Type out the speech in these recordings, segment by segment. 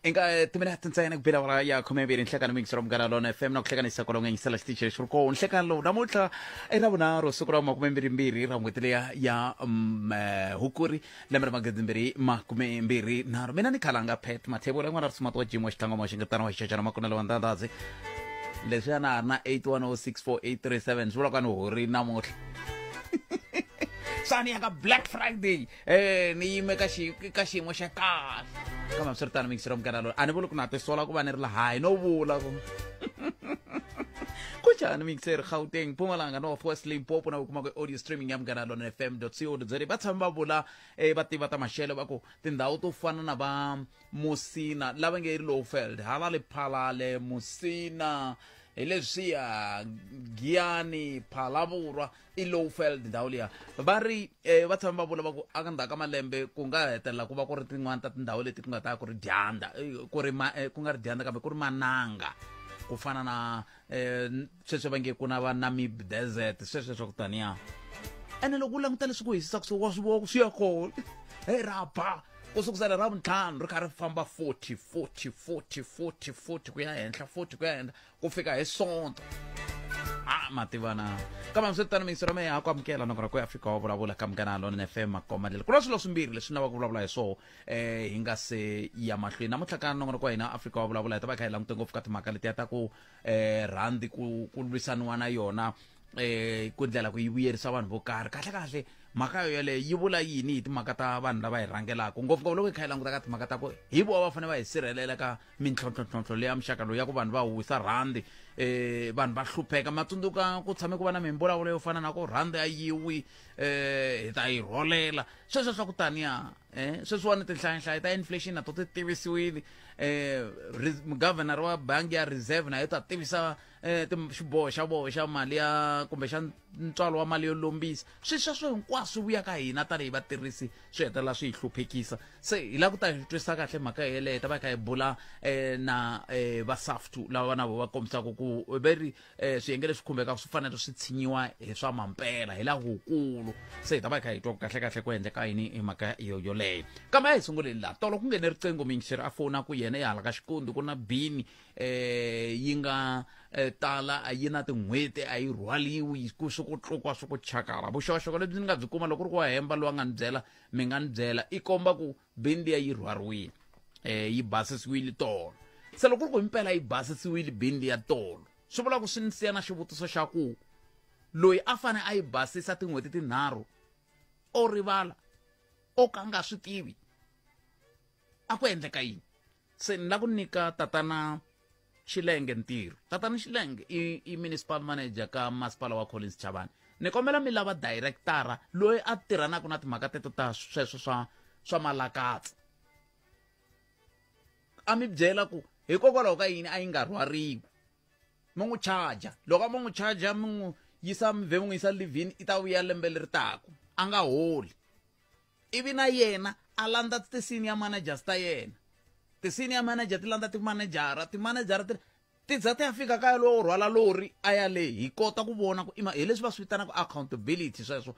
Inga timinete ntsena ku bela awara ya 12 nhlekani muyingiseri wa Munghana Lona FM na ku hlekanisa kwalomu yingisela xitichi lexi ri kona nhlekani lowu namuntlha i ra vunharhu siku ra 22 ra n'hweti leya ya hukuri lembe ra 2023. Mina ni khalanga Pet Mathebula n'wana ri sumati wa jimu wa xitlangoma wa xingetana wa xichachana makunelo wa ndandhazi leswiya na ha ri na 81064837 swi vula ku a ni hori namuntlha sani ya ka Black Friday ni yime ka xi ka xiyimo xa kahle kambe hambiswiritano miyingiseri wa Munghana Lona a ni vuli ku na tisola ku va ni ri laha hayi no vula ku kunjhani miyingiseri Gauteng, Mpumalanga, North West, Limpopo na u kuma ku audio streaming ya Munghana Lona FM co za. Va tshame va vula va tiva ta maxelo va ku tindhawu to fana na va Musina lava nge Lowveld hala Lephalale Musina hi leswiya Giyani Phalavurwa i Lowveld ndhawu liya va ri va tshame va vula va ku aka ndzhaku ka malembe ku nga hetelela ku va ku ri tin'wani ta tindhawu leti ku nga ta ku ri dyandza ku ri ma ku nga ri dyandza kambe ku ri mananga ku fana na sweswi va nge ku na va Namib Desert sweswo swa ku taniya. Ene loko u languta leswi ku hisaka so wa swi vona ku swi ya kona he ra ba ku sukusela ra vuntlhanu ri kha ri famba 40 40 40 40 40 ku ya henhla 40 ku ya henhla ku fika hi Sonto a mativana kambe hambiswiritano miyingiseri wa mehe ha ku amukela nakona ku ya fika wa vulavula ka Munghana Lona FM makoma lela ku na swilo swimbirhi leswi ni lavaka ku vulavula hi swoho hi nga se ya mahlweni namuntlha ka nongonoko wa hina Afrika wa vulavula hi ta va hi kha hi langute ngopfu ka timhaka letiya ta ku rhandi ku lwisaniwa na yona ku ndlela ku yi vuyerisa vanhu vo karhi. Kahle kahle mhaka yo yeleyo yi vula yini hi timhaka ta vanhu lava hi rhangelaka ngopfungopfu loko hi kha hi languta ka timhaka ta ku hi vona va fanele va hi sirhelela ka mintlhontlhontlhontlho leya muxaka lowu ya ku vanhu va huwisa rhandi vanhu va hlupheka. Ma tsundzuka ku tshame ku va na mimbulavulo yo fana na ku rhandi a yiwi hi ta yi rholela sweswo swa ku taniya sweswiwani tinhlayanhlaya ta inflation na to ti tivisiwile governor wa bangi ya reserve na yo ta tivisa xiboho xa voho xa mali ya kumbe xa ntswalo wa mali yo lombisa. Swi sweswo hinkwaswo swi vuya ka hina tanihi vatirhisi swi hetelela swi hi hluphekisa. Se hi lava ku ta hi twisisa kahle mhaka yeleyo hi ta va hi kha hi bula na va SAFTU lava na vo va kombisaka ku ve ri swiyenge leswi khumbekaka swi fanele swi tshinyiwa hi swa mampela hi laha kukulu. Se hi ta va hi kha hi twa ku kahle kahle ku endleka yini hi mhaka yo yoleyo. Kambe a hi sunguleni laha tolo ku nghene riqingho muyingiseri a fona ku yena ehala ka Xikundu ku na bini yi nga tala a yi na tin'hweti a yi rhwaliwi ku swi ku tlukwa swi ku chakala. Vuxokoxoko lebyi ni nga byi kuma loko ku ri ku wa hemba loyi a nga ni byela mi nga ni byela i komba ku bini liya yi rhwariwile yi basisiwile tolo. Se loko ku ri ku himpela yi basisiwile bini liya tolo swi vula ku swi ni siya na xivutiso xa ku loyi a fane a yi basisa tin'hweti tinharhu o rivala o ka nga swi tivi a ku endleka yini. Se ni la ku nyika tatana Xilenge ntirho. Tatana Xilenge i municipal manager ka masipala wa Collins Chabane. Ni kombela mi lava directora loyi a tirhanaka na timhaka teto ta sweswo swa malakatsa. A mi byela ku hikokwalaho ka yini a yi nga rhwariwi. Mi n'wi charger. Loko a mi n'wi charger mi n'wi yisa mi vhe mi n'wi yisa livhini i ta vuya lembe leri taka. A nga holi. Ivi na yena a landza ti-senior managers ta yena. Ti-senior manager ti landza timanejara, timanejara ti ti za ti ya fika ka lowo rhwala lori a ya le hi kota ku vona ku ima hi leswi va swi vitanaka accountability sweswo.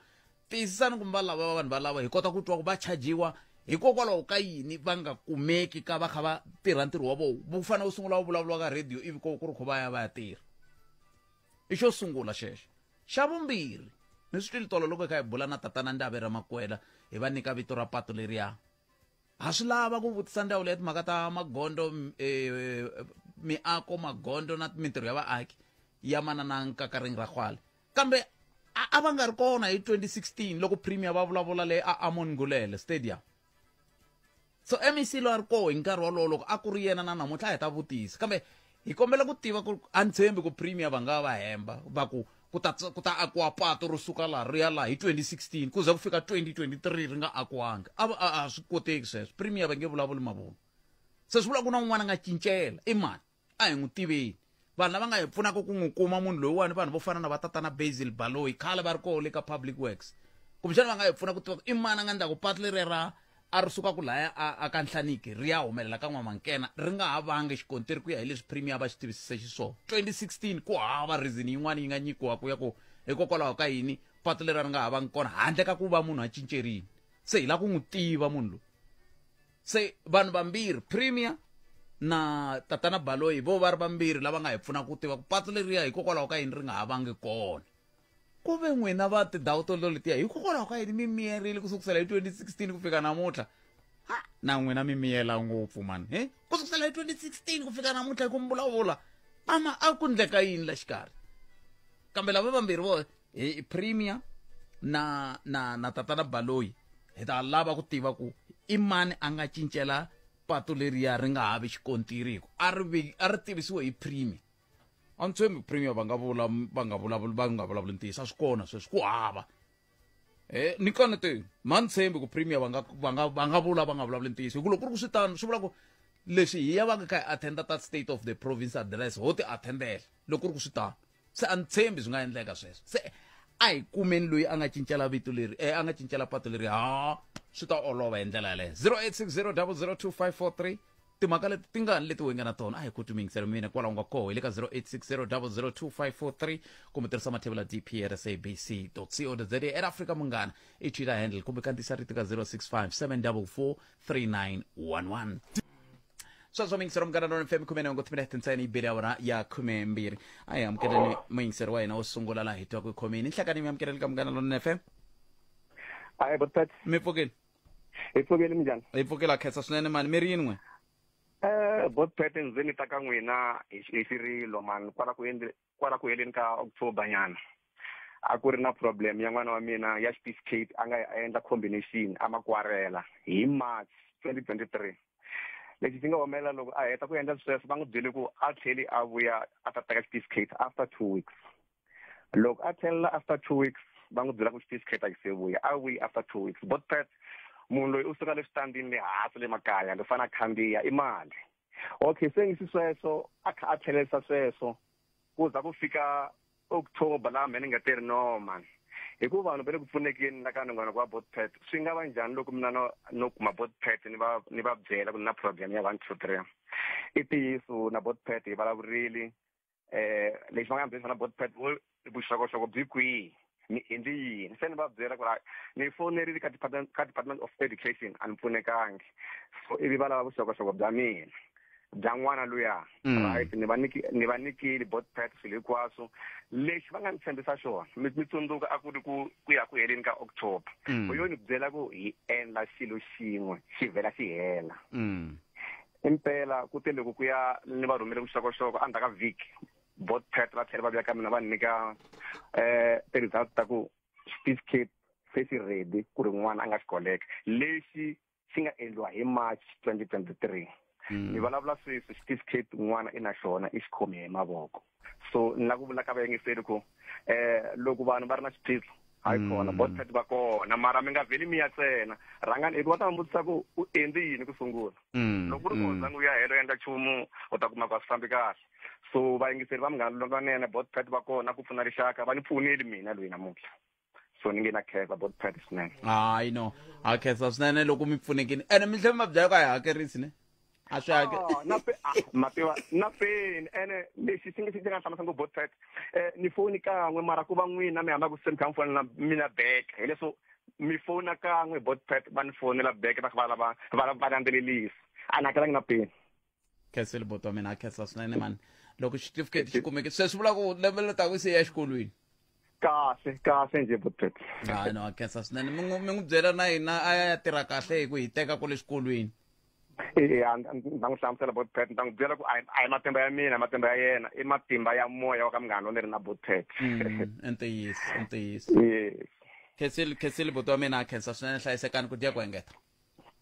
Tiyisisani kumbe va lava vanhu valava hi kota ku twa ku va chajiwa hikokwalaho ka yini va nga kumeki ka va kha va tirha ntirho wa vona wu fanele wu sungula wu vulavuriwa ka radio ivi ko ku ri kho va ya va ya tirha. I xo sungula xexo. Xa vumbirhi, ni swi twile tolo loko hi kha hi bula na tatana Ndave Ramakwela hi va nyika vito ra pato leriya. Ha swi lava ku vutisa ndzawulo ya timhaka ta magondzo miako, magondzo na mintirho ya vaaki ya manana Nkakareng Rakgwale. Kambe a va nga ri kona hi 2016 loko Premier va vulavula le a Amon Ngulele Stadium. So MEC loyi a ri koho hi nkarhi wolowo loko a ku ri yena na namuntlha a hi ta vutisa. Kambe hi kombela ku tiva ku a ni tshembi ku Premier va nga va hemba va ku ku ta ku ta akiwa pato ro suka laha ri ya laha hi 2016 ku za ku fika 2023 ri nga akiwanga. A a swi koteki sweswo. Premier va nge vulavuli mavunwa. Se swi vula ku na un'wana a nga cincela i mani? A hi n'wi tiveni. Vanhu lava nga hi pfunaka ku n'wi kuma munhu loyiwani vanhu vo fana na va tatana Basil Baloyi khale va ri koho le ka Public Works. Kumbexana va nga hi pfuna ku tiva ku i mani a nga endla ku patu leriya ra a ri suka ku laya a ka Nhlaniki ri ya humelela ka N'wamankena ri nga ha vangi xikontiri ku ya hi leswi Premier va xi tivisise xiswona. 2016 ku hava reason yin'wana yi nga nyikiwaka ya ku hikokwalaho ka yini patu leri a ri nga ha vangi kona handle ka ku va munhu a cincerile. Se hi lava ku n'wi tiva munhu loyi. Se vanhu vambirhi, Premier na Tatana Baloyi, vo va ri vambirhi lava nga hi pfuna ku tiva ku patu leriya hikokwalaho ka yini ri nga ha vangi kona. Ku ve n'wina va tindhawu toleto letiya hikokwalaho ka yini mi miyerile ku sukusela hi 2016 ku fika namuntlha? Ha, na n'wina mi miyela ngopfu mani, he? Ku sukusela hi 2016 ku fika namuntlha hi ku mi vulavula, ama a ku ndleka yini la xikarhi? Kambe lava vambirhi vo hi Premier na Tatana Baloyi, hi ta lava ku tiva ku i mani a nga cincela patu leriya ri nga ha vi xikontiri, hi ku a ri tivisiwe hi Premier. A ni tshembi Premier va nga vula va nga vulavuli va nga vulavuli ntiyiso, a swi kona sweswi ku hava. Ni kona te ma ni tshembi ku Premier va nga vula va nga vulavuli ntiyiso, hi ku loko ku ri ku swi tano swi vula ku leswi hi ya va nga kha hi attenda ta State of the Province Address ho ti attendela. Loko ku ri ku swi tano, se a ni tshembi swi nga endleka sweswo. Se a hi kumeni loyi a nga cincela vito leri, a nga cincela pato leri, ha swi ta olova hi ndlela yaleyo. 0860 002 543. Timhaka leti tingani leti u nga na tona, a hi koti miyingiselo mina kwalaho nga koho hi le ka 0860 002 543, kumbe tirhisa mathevula dp at sabc co za, at Afrika Munghana i Twitter handle, kumbe kandziyisa rito ka 065 744 3911. Sweswo muyingiseri Munghana Lona FM, 11 timinete ntsena yi bile awara ya 12. A hi amukeleni muyingiseri wa hina wo sungula laha hi twaku hi khomini. Nhlekani, mi amukeleni ka Munghana Lona FM. Hayi, botpet. Mi pfukile? Hi pfukile, minjhani? Hi pfukile, a khensa swinene mani. Mi ri yini n'we? Botpet, ndzi ni ta ka n'wina hi xirilo mani. Kwala ku heleni ka October nyana a ku ri na problem ya n'wana wa mina ya certificate, a nga a endla combination a makwarela hi March 2023. Lexi xi nga humelela, loko a heta ku endla sweswo, va n'wi byele ku a tlheli a vuya a ta teka certificate after 2 weeks. Loko a tlhelela after 2 weeks, va n'wi byela ku certificate a xi se vuya. A vuyi after 2 weeks. Botpet, munhu loyi u suka le switandini le hansi le makaya, lo fana a khandziya i mali. Okay, se ngisi sweswo a kha a tlhelerisa sweswo ku za ku fika October, laha mehe ni nga tirhi no man, hikuva vanhu va le ku pfunekeni la ka nongonoko wa Botpet. Swi nga va njhani loko mina no kuma Botpet, ni va byela ku ni na problem ya one, two, three? I ntiyiso na Botpet hi vulavurile. Lexi va nga byela na Botpet, vuxokoxoko byi kwihi, ni endli yini? Se ni va byela ku ri ni fonerile ka Department of Education, a ni pfunekangi. So ivi va lava vuxokoxoko bya mina bya n'wana luya. Right, ni va nyikile Botpet swilo hinkwaswo. Lexi va nga ni tshembisa xona, mi tsundzuka a ku ri ku ya ku heleni ka October, yo ni byela ku hi endla xilo xin'we xi vhela xi hela. Impela ku te loko ku ya ni va rhumele vuxokoxoko, endzhaku ka vhiki Botpet va tlhela va vuya ka mina, va ni nyika ti-results ta ku certificate se xi ready ku ri n'wana a nga xi koleka, lexi xi nga endliwa hi March 2023. Ni vulavula sweswi, certificate n'wana i na xona, i xi khome hi mavoko. So ni lava ku vula ka vayingiseri ku loko vanhu va ri na xiphiqo, hayi, kona Botpet va kona, mara mi nga vheli mi ya ntsena, rhangani, hikuva va ta mi vutisa ku u endli yini ku sungula. Loko ku ri ku u zangi u ya helo endla nchumu, u ta kuma ku a swi fambi kahle. So vayingiseri va Munghana Lonene, Botpet va kona ku pfuna rixaka. Va ni pfunile mina loyi namuntlha, so ni nge na khensa Botpet swinene. Hayi no, ha khensa swinene loko mi pfunekini, ene mi tlhela mi va byela ku a hi hakerisi ne, a swi hake. Ah, na pe ah, mativa na peni ene lexi xi nga hlamusela ngo Botpet, ni foni kan'we, mara ku va n'wina mi hamba ku se mi kha mi fonela mina back, hileswo mi fona kan'we Botpet, va ni fonela back, va kha va lava va landzelelisa. A ni hakelangi na peni. Khensile boto wa mina, a khensa swinene mani. Loko xitifiketi xi kumeke sweswi, vula ku lembe leri taku se ya exikolweni. Kahle kahle njhe, Botpet. Hayi no, a khensa swinene. Mi n'wi byela na hina a ya ya tirha kahle hi ku hi teka kwale xikolweni. Eya, ni ta n'wi hlamusela Botpet, ni ta n'wi byela ku a hi matimba ya mina, matimba ya yena i matimba ya moya wa ka Munghana Lonene na Botpet. I ntiyiso, i ntiyiso. Yes. Khensile, khensile buti wa mina, a khensa swinene. Hlayisekani ku dya ku engeta.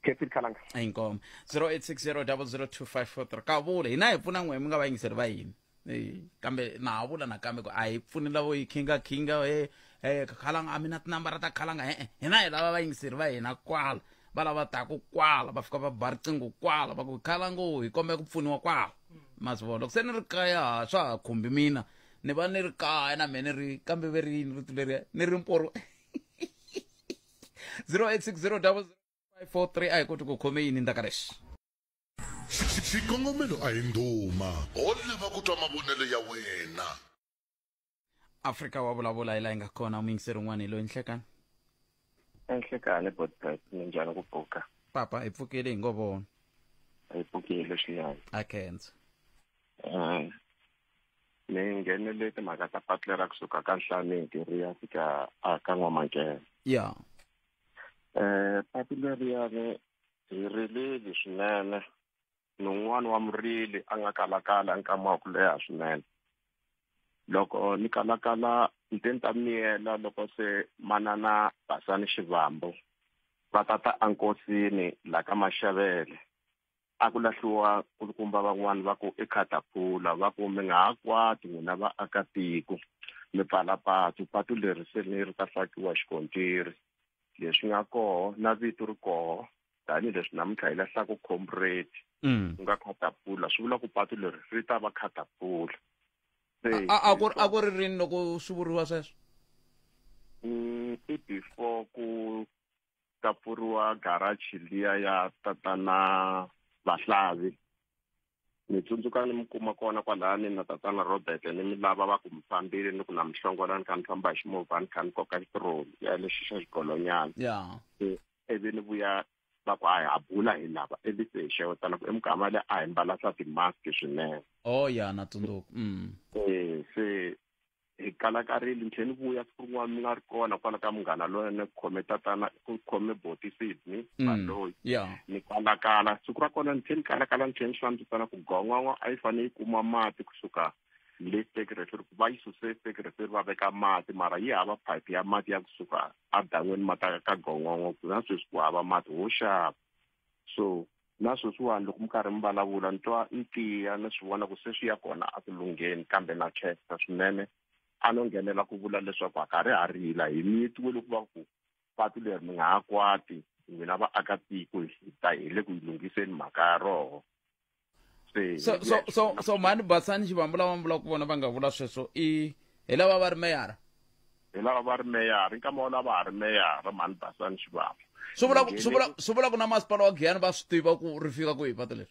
Khensile, khalanga. Inkomo. 0860 002 543. Ka vula hina hi pfuna n'we mi nga vayingiseri va hina. Kambe na ha vula nakambe ku a hi pfuni lavo hi khinga khinga, e khalanga, a mi na tinambara ta khalanga. E-e, hina hi lava vayingiseri va hina kwala, va lava taku kwala, va fika va ba riqingho kwala, va ku khalango, hi kombela ku pfuniwa kwala. Ma swi vona, loko se ni ri kaya swa ha khumbi mina, ni va ni ri kaya na mehe ni ri kambe ve ri yini rito leriya ni ri mporo. 0860 543. A hi koti ku khome yini ndzaka lexi. Xikongomelo a hi ndhuma, ho lava ku twa mavonelo ya wena. Afrika wa vulavula hi laha hi nga kona. Muyingiseri un'wana hi loyi. Nhlekani. Enhlekani, Botpet, minjhani ku pfuka? Papa hi pfukile hi ngo vona. Hi pfukile swinene. A khensa. Ni nghenele timhaka ta patu lera kusuka ka Nhlaneki ri ya fika a ka N'wamankele. Ya. Patu leriyani hi rilile swinene. Ni un'wana wa murili a nga kalakala nkama wa ku leha swinene. Loko ni kalakala ni te ni ta miyela loko se manana Basani Xivambu va tata enkosini la ka Maxavele a ku lahliwa nkulukumba van'wani va ku i khatapula va ku mi nga ha kwati n'wina vaakatiko mi pfala patu, patu leri se ni ri ta fakiwa xikontiri leswi nga koho na vito ri koho tanihileswi namuntlha hi lahlaka comrade ku nga khatapula swi vula ku patu leri ri ta va khatapula. Se A ku ri rini loko swi vuriwa sweswo? I before ku ta pfuriwa garage liya ya tatana Vahlavi. Ni tsundzuka ni mi kuma kona kwalani na tatana Robert ni mi lava va ku mi fambile ni ku na mi hlongola ni kha ni famba hi ximovha ni kha ni koka xitiroli ya lexi xa xigolonyana. Ivi ni vuya va ku a hi ha bula hi lava ivi se hi xewetana ku emugama le a hi mbala swa ti-mask swinene. Oh ya, na tsundzuka. Se hi kalakarile ni tlhela ni vuya siku rin'wana mi nga ri kona kwala ka munghana lonene ku khome tatana ku khome boti Sydney Baloyi. Ni kalakala siku ra kona ni tlhela ni kalakala ni tlhela ni hlamusela ku gongongo a yi fanele yi kuma mati kusuka le secretary ku va yi suse secretary va veka mati mara yi hava pipe ya mati ya kusuka adan'wini ma ta ka gongongo ku na sweswi ku hava mati ho xava. So na sweswiwani loko mi karhi mi vulavula ni twa ni tiya ni swi vona ku se swi ya kona a ku lungheni kambe na khensa swinene a no nghenela ku vula leswaku a karhi ha rila hi miyetiwe loko va ku patu leri mi nga ha kwati n'wina vaakatiko hi ta hi le ku yi lunghiseni mhaka ya roho. So mhani Basani Xivambu lava vulaka ku vona va nga vula sweswo i hi lava va ri meyara? Hi lava va ri meyara, nkama wa lava ha ri meyara mhani Basani Xivambu. Swi vula ku na masipala wa Giyani va swi tiva ku ri fika kwihi patu leri?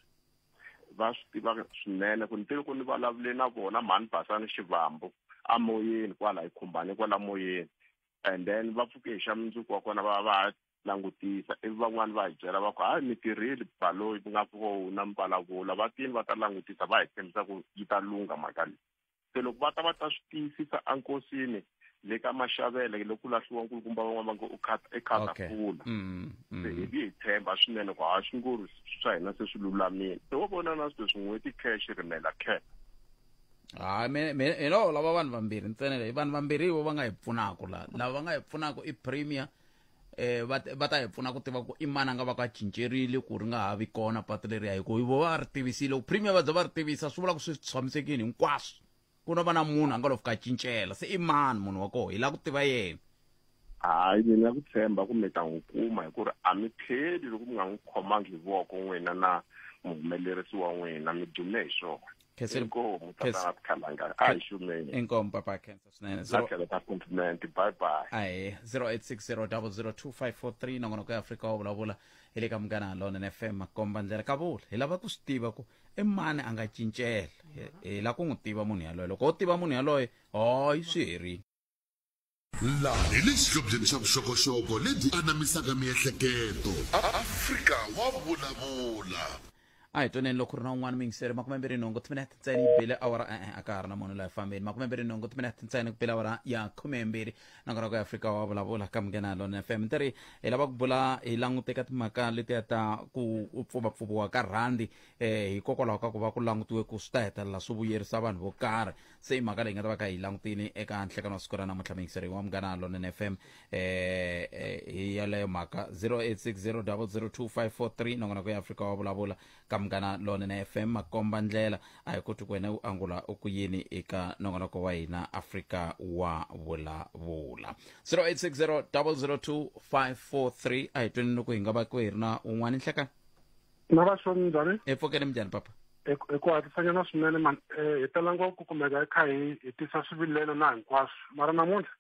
Va swi tiva swinene ku ni tiva ku ni vulavule na vona mhani Basani Xivambu a moyeni kwala hi khumbane kwala moyeni. And then va pfuke hi xa mundzuku wa kona va va langutisa ivi van'wani va hi byela va ku hayi mi tirhile Baloyi ku nga pfuka na mi vulavula va tini va ta langutisa va hi tshembisa ku yi ta lungha mhaka leyi. Se loko va ta va ta swi tiyisisa enkosini le ka Maxavele loko ku lahliwa nkulukumba van'wana va ngo u i khatapula. Se hi vi hi tshemba swinene ku hayi swinguru swa hina se swi lulamile. Se wo vona na sweswi n'hweti cash rimela cash. Hayi, me hi lava lava vanhu vambirhi ntsena leyi vanhu vambirhi vo va nga hi pfunaka la lava va nga hi pfunaka i premier va ta hi pfuna ku tiva ku i mani a nga va ka cincerile ku ri nga ha vi kona patu leriya hi ku vo va ri tivisile ku premier va za va ri tivisa swi vula ku swi tshamisekile hinkwaswo ku no va na munhu a nga lo fika cincela se i mani munhu wa koho hi lava ku tiva yena. Hayi mina ku tshemba ku mi ta n'wi kuma hi ku ri a mi tlheli loko mi nga n'wi khomangi hi voko n'wina na muhumelerisi wa n'wina mi dume hi swona. Inkomu tatana Khalanga a hi xumeni. Inkomu papa khensa swinene. Na tlhelo ka compliment bye bye. Ahe 0860002543 nongonoko ya Afrika wa vulavula hi le ka Munghana Lonene FM makomba ndlela ka vula hi lava ku swi tiva ku i mani a nga cincela hi lava ku n'wi tiva munhu yaloye loko o tiva munhu yaloye hayi swi herile. Laha hi le xihlobyeni xa vuxokoxoko lebyi anamisaka miehleketo. Afrika wa vulavula. A hi twaneni loko ku ri na un'wana muyingiseri 28 timinete ntsena yi bile awara e-e a ka ha ri na munhu laha fambeni 28 timinete ntsena ku bile awara ya 12 nongonoko ya Afrika wa vulavula ka Munghana Lonene FM ni ri hi lava ku bula hi langute ka timhaka letiya ta ku pfuvapfuviwa ka rhandi hikokwalaho ka ku va ku langutiwe ku swi ta hetelela swi vuyerisa vanhu vo karhi se i mhaka leyi nga ta va kha hi langutini eka nhlekano wa siku ra namuntlha muyingiseri wa Munghana Lonene FM hi yaleyo mhaka 0860002543 nongonoko ya Afrika wa vulavula ka Munghana Lonene FM makomba ndlela a hi koti ku wena u angula u ku yini eka nongonoko wa hina Afrika wa vulavula 0860002543 a hi tweni loko hi nga va ku hi ri na un'wana nhlekani. Na va xoni njhani? Hi pfukeni minjhani papa? Hi ku hatlisanyana swinene man hi tala ngopfu ku kumeka hi kha hi tisa swivilelo na hinkwaswo mara namuntlha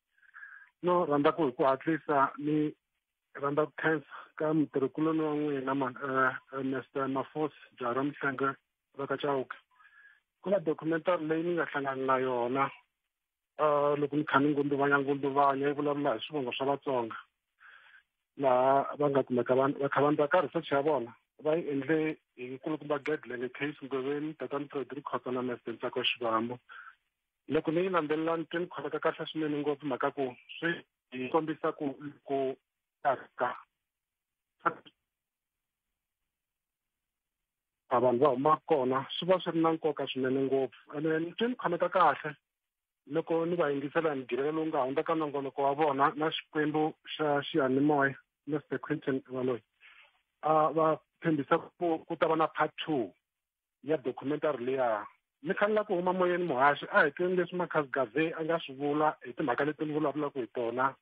no rhandza ku hi ku hatlisa ni rhandza ku khensa ka mutirhikuloni wa n'wina man Mr Mafosi Jara Mhlenge va ka Chauke. Ku na documentary leyi ni nga hlangana na yona loko ni kha ni ngunduvanya yi vulavula hi swivongo swa Vatsonga. Laha va nga kumeka va kha va ndla ka research ya vona, va yi endle hi nkulukumba Gedlenge Case Ngoveni, Tatana Frederick Khotsa na Mr Ntsako Xivambu. Loko ni yi landzelela, ni twe ni khomeka kahle swinene ngopfu, mhaka ku swi hi kombisa ku ku ka a vanhu va huma kona swi va swi ri na nkoka swinene ngopfu. Ene ni twe ni khomeka kahle loko ni va yingisela hi Mugqivela lowu nga hundza ka nongonoko wa vona na Xikwembu xa xiyanimoya, Mr Quinton Valoyi. A va tshembisa ku ta va na part 2 ya documentary liya. Ni kha ni la ku huma moyeni, muhaxi, a hi tweni leswi Marcus Garvey a nga swi vula hi timhaka leti ni vulavulaka hi tona.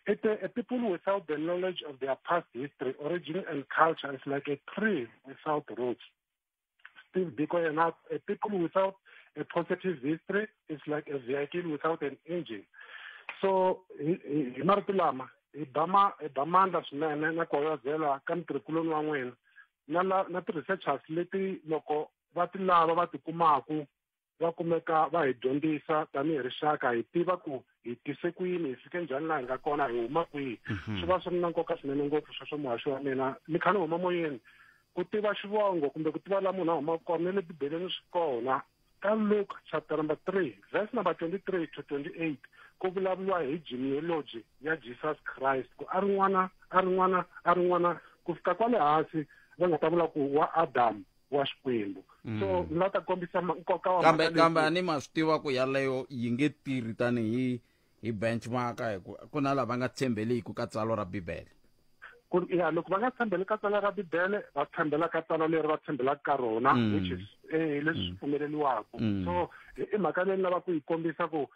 It a people without the knowledge of their past history, origin and culture is like a tree without roots. Steve Biko yena, a people without a positive history is like a vehicle without an engine. So hi marito lama hi ba ma hi ba mandla swinene na ku hoyozela ka mutirhikuloni wa n'wina na la na ti-researchers leti loko va ti lava va ti kumaku, va kumeka va hi dyondzisa tanihi rixaka, hi tiva ku hi tise ku yini, hi fike njhani laha hi nga kona, hi huma kwihi. Swi va swi ri na nkoka swinene ngopfu sweswo, muhaxi wa mina. Ni kha ni huma moyeni, ku tiva xivongo kumbe ku tiva laha munhu a humaka kona, na le Bibeleni swi kona. Ka Luke chapter number 3 verse number 23 to 28 ku vulavuriwa hi genealogy ya Jesus Christ, ku a ri n'wana, a ri n'wana, a ri n'wana, ku fika kwale hansi va nga ta vula ku wa Adam wa Xikwembu. So ni la ta kombisa nkoka wa kambe kambe a ni ma swi tiva ku yaleyo yi nge tirhi tanihi hi benchmark, hi ku ku na lava nga tshembeliki ka tsalwa ra Bibele. Ku ya loko va nga tshembeli ka tsalwa ra Bibele, va tshembela ka tsalwa leri va tshembelaka ka rona, which is leswi swi pfumeleliwaka. So i mhaka leyi ni lava ku yi kombisa ku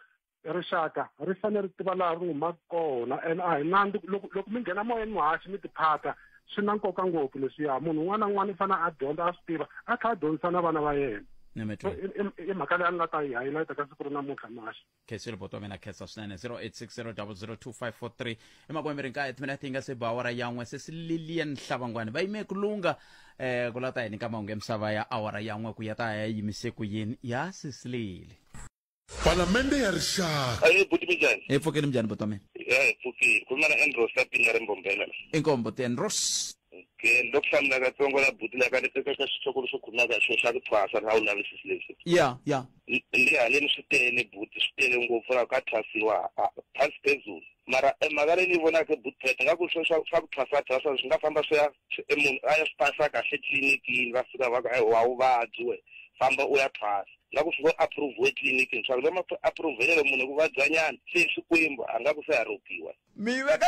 rixaka ri fanele ri tiva laha ri humaka kona. And a hi nandzi loko mi nghena moyeni, muhaxi, mi tiphata, swi na nkoka ngopfu leswiya. Munhu un'wana na un'wana i fanele a dyondza, a swi tiva, a tlhela a dyondzisa na vana va yena. So i mhaka leyi a ni nga ta yi highlight ka siku ra namuntlha, muhaxi. Khensile boto wa mina, khensa swinene. 0860002543 i makume nkaye timinete yi nga se ba awara yan'we. Sesi Lilian Hlavangwani va yime ku lunga ku la ta hi nyika mahungu ya misava ya awara yan'we, ku ya ta ya yimise ku yini ya sisilili. Palamende ya Rixaka. Ayi buti, minjhani? Hi pfukeni, minjhani boto wa mina? Ya, hi pfukile. Khuluma na Andros la Pinya ri Mbombela la. Inkombo ti Andros. Okay, ni loko hlamula katsongo la buti la ka ka ka xihloko lexo khulumaka hi xona xa ku thwasa na wu lavisisi leswi. Ya. Ndi haleni swi tele buti, swi tele ngopfu la ka thwasiwa phansi phezulu. Mara mhaka leyi ni yi vonaka buti Pet, nga ku swa ku thwasa thwasa swi nga famba swi ya munhu a ya swi pasa kahle tlilinikini, va fika va ku a wa wu vabyi we, famba u ya thwasa. Nga ku swi ngo approve etliliniki, swa ku va ma approve munhu ku vabyanyana se Xikwembu a nga ku se a ropiwa. Mi veka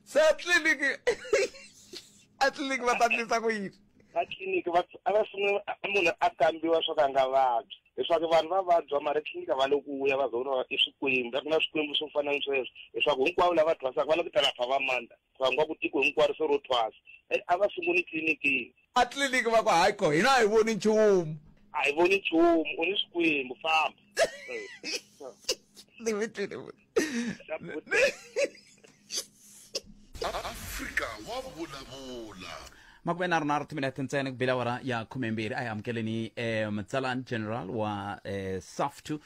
se tliliniki, a tliliniki va ta ndlisa ku yini? A tliliniki va a va sungula munhu a kambiwa swa ku a nga vabyi, leswaku vanhu va vabya, mara etliliniki a va le ku ya va za i swikwembu, a ku na swikwembu swo fana ni sweswo, leswaku hinkwavo lava thwasaka va lava ku ta lapha va mandla va nga ku tiko hinkwaro se ro thwasa, a va sunguli tliliniki. A tliliniki va ku hayi ko hina a hi voni nchumu. A hi voni nchumu, u ni swikwembu, famba. Ni mi twile. Afrika wa vulavula. 23 timinete ntsena ku bela awara ya 12. A hi amukeleni mutsalani general wa SAFTU,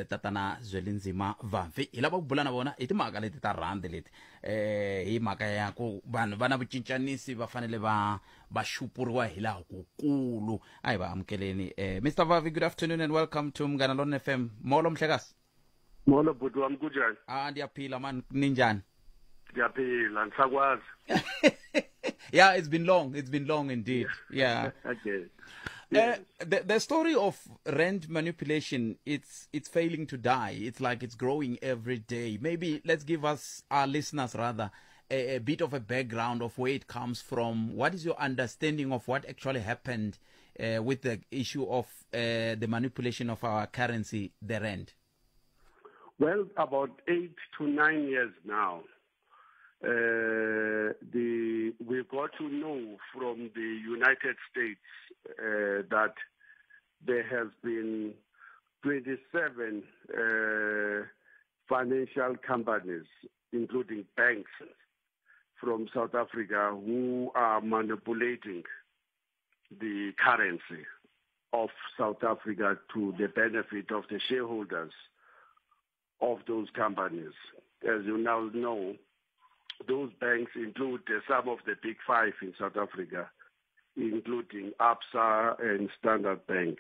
tatana Zwelinzima Vavi. Hi lava ku bula na vona hi timhaka leti ta rhandi leti, hi mhaka ya ku vanhu va na vucincanisi va fanele va xupuriwa hi laha kukulu. A hi va amukeleni. Mr Vavi, good afternoon and welcome to Munghana Lonene FM. Molo mhlekazi. Molo bhuti wami, kunjani? Ah, ndiyaphila man, ninjani? Ndiyaphila, ndisakwazi. Yeah, it's been long. It's been long indeed. Yeah. Okay. The story of rand manipulation, it's failing to die. It's like it's growing every day. Maybe let's give us, our listeners rather, a bit of a background of where it comes from. What is your understanding of what actually happened with the issue of the manipulation of our currency, the rand? Well, about 8 to 9 years now, we got to know from the United States that there has been 27 financial companies, including banks from South Africa, who are manipulating the currency of South Africa to the benefit of the shareholders of those companies. As you now know, those banks include some of the big five in South Africa, including Absa and Standard Bank.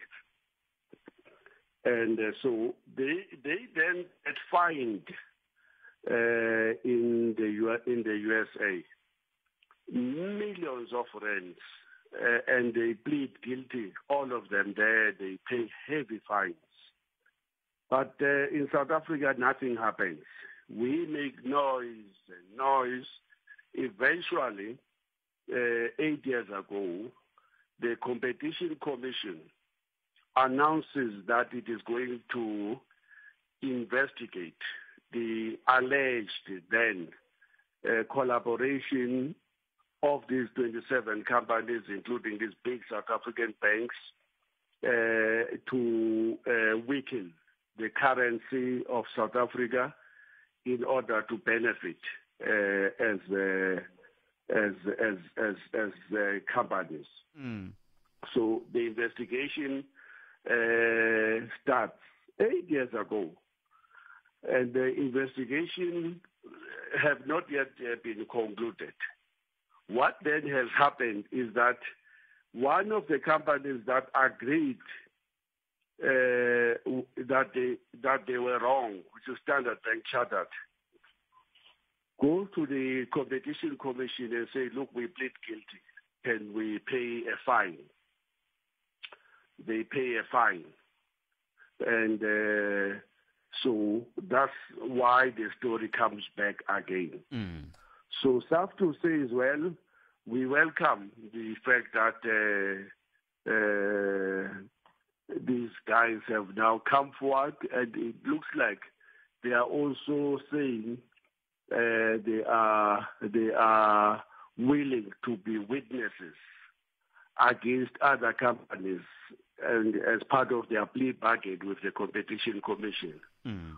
And so they then get fined in the USA millions of rands, and they plead guilty, all of them there. They pay heavy fines. But in South Africa, nothing happens. We make noise and noise. Eventually, 8 years ago, the Competition Commission announces that it is going to investigate the alleged then collaboration of these 27 companies, including these big South African banks, to weaken the currency of South Africa in order to benefit as companies. Mm. So the investigation starts 8 years ago, and the investigation have not yet been concluded. What then has happened is that one of the companies that agreed that they were wrong, which is Standard Bank Chartered, go to the Competition Commission and say, look, we plead guilty. Can we pay a fine? They pay a fine. And so that's why the story comes back again. Mm. So SAFTU says, well, we welcome the fact that these guys have now come forward, and it looks like they are also saying they are willing to be witnesses against other companies, and as part of their plea bargain with the Competition Commission,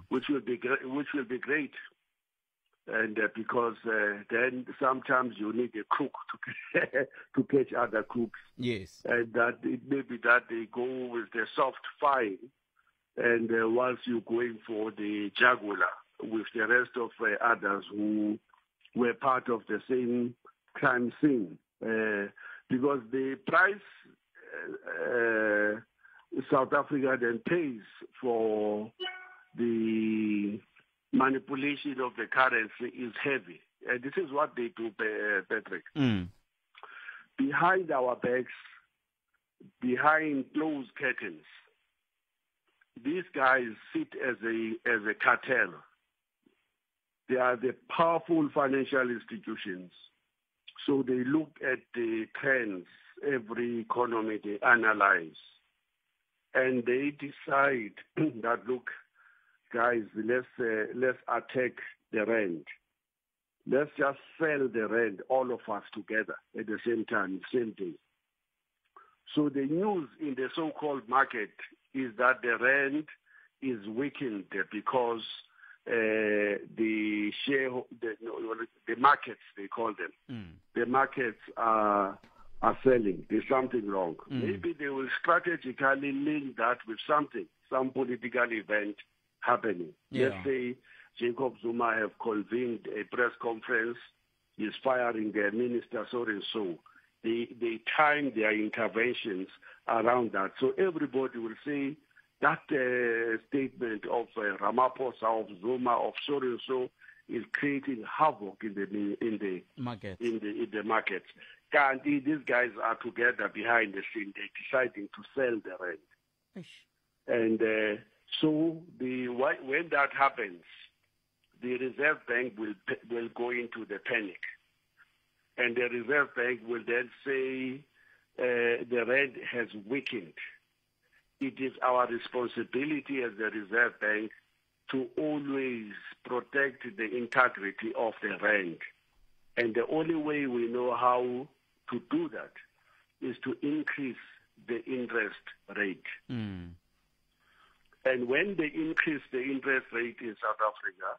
which will be great. And because then sometimes you need a crook to catch other crooks. Yes. And that it may be that they go with the soft fine, and whilst you're going for the jugular with the rest of others who were part of the same crime scene. Because the price South Africa then pays for the manipulation of the currency is heavy. And this is what they do, Patrick. Mm. Behind our backs, behind closed curtains, these guys sit as a cartel. They are the powerful financial institutions. So they look at the trends, every economy they analyze, and they decide that, look, guys, let's attack the rand. Let's just sell the rand, all of us together at the same time, same day. So the news in the so-called market is that the rand is weakened because the markets, they call them, the markets are selling. There's something wrong. Mm. Maybe they will strategically link that with something, some political event happening. Yeah. Let's say Jacob Zuma have convened a press conference, he's firing their minister, so and so. They time their interventions around that. So everybody will say that statement of Ramaphosa, of Zuma, of so and so is creating havoc in the market. In the market. Can't these guys are together behind the scene. They're deciding to sell the rent. Ish. And so when that happens, the Reserve Bank will go into the panic. And the Reserve Bank will then say the rand has weakened. It is our responsibility as the Reserve Bank to always protect the integrity of the rand. And the only way we know how to do that is to increase the interest rate. Mm. And when they increase the interest rate in South Africa,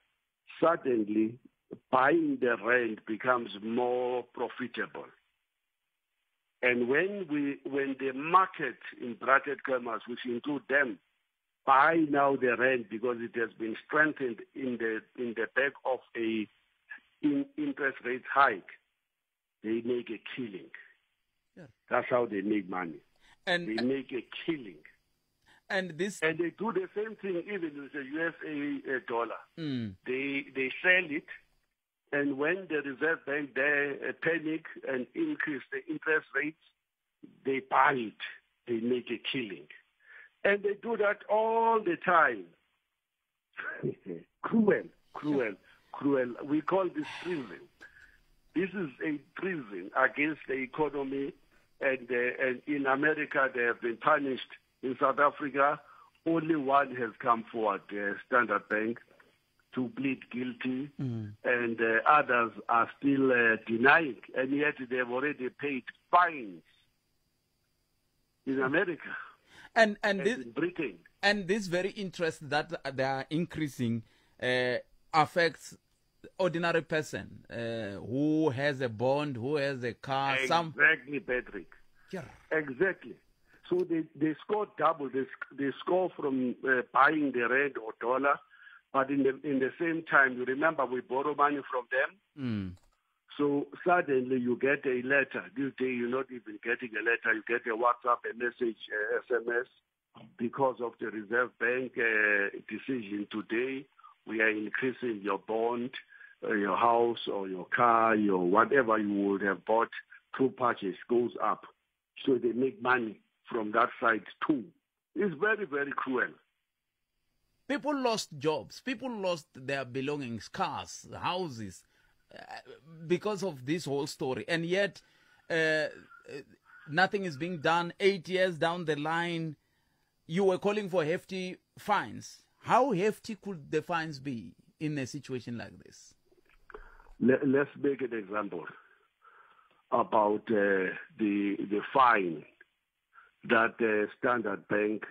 suddenly buying the rand becomes more profitable. And when the market, in bracket commas, which include them, buy now the rand because it has been strengthened in the back of a interest rate hike, they make a killing. Yeah. That's how they make money. And they make a killing. And this, and they do the same thing even with the USA dollar. Mm. They sell it, and when the Reserve Bank they panic and increase the interest rates, they buy it. They make a killing. And they do that all the time. Cruel, cruel, cruel. We call this treason. This is a treason against the economy. And in America, they have been punished. In South Africa, only one has come forward, Standard Bank, to plead guilty. Mm. And others are still denying. And yet they've already paid fines in America. And this, in Britain. And this very interest that they are increasing affects ordinary person who has a bond, who has a car. Exactly, Patrick. Yeah. Exactly. So they score double. They score from buying the rand or dollar, but in the same time, you remember we borrow money from them. Mm. So suddenly you get a letter. This day you're not even getting a letter. You get a WhatsApp, a message, a SMS. Because of the Reserve Bank decision today, we are increasing your bond, your house or your car, your whatever you would have bought through purchase goes up. So they make money from that side too. It's very, very cruel. People lost jobs. People lost their belongings, cars, houses, because of this whole story. And yet, nothing is being done. 8 years down the line, you were calling for hefty fines. How hefty could the fines be in a situation like this? Let's make an example about the fine that the Standard Bank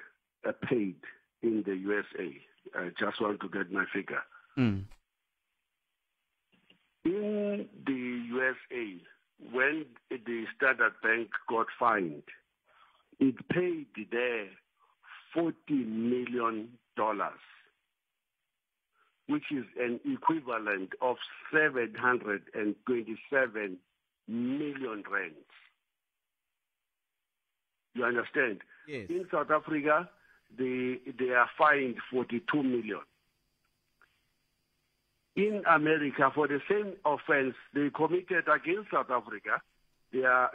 paid in the USA. I just want to get my figure. Mm. In the USA, when the Standard Bank got fined, it paid there $40 million, which is an equivalent of 727 million rands. You understand? Yes. In South Africa, they are fined 42 million. In America, for the same offense they committed against South Africa, they are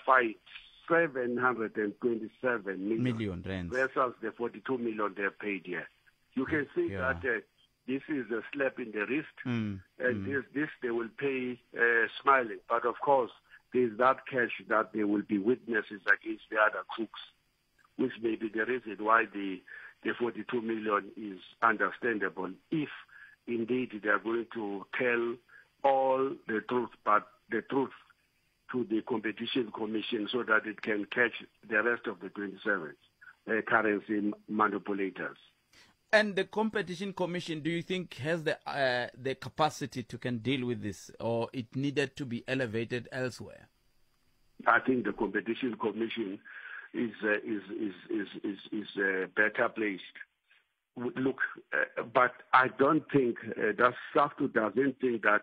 fined 727 million rands versus the 42 million they have paid here. You can see that this is a slap in the wrist, and this they will pay smiling. But of course, there's that cash that there will be witnesses against the other crooks, which may be the reason why the 42 million is understandable, if indeed they are going to tell all the truth, but the truth to the Competition Commission so that it can catch the rest of the 27 currency manipulators. And the Competition Commission, do you think has the capacity to can deal with this, or it needed to be elevated elsewhere? I think the Competition Commission is better placed. Look, but I don't think that SAFTU doesn't think that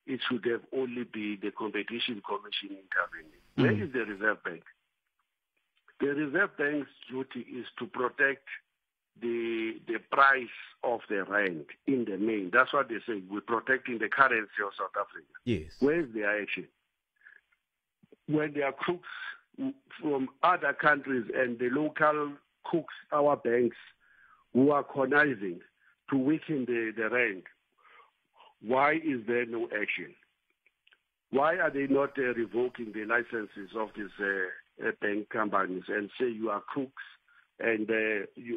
it should have only be the Competition Commission intervening. Mm. Where is the Reserve Bank? The Reserve Bank's duty is to protect the price of the rand in the main. That's what they say. We're protecting the currency of South Africa. Yes. Where is their action? When there are crooks from other countries and the local crooks, our banks, who are conniving to weaken the rand, why is there no action? Why are they not revoking the licenses of these bank companies and say you are crooks and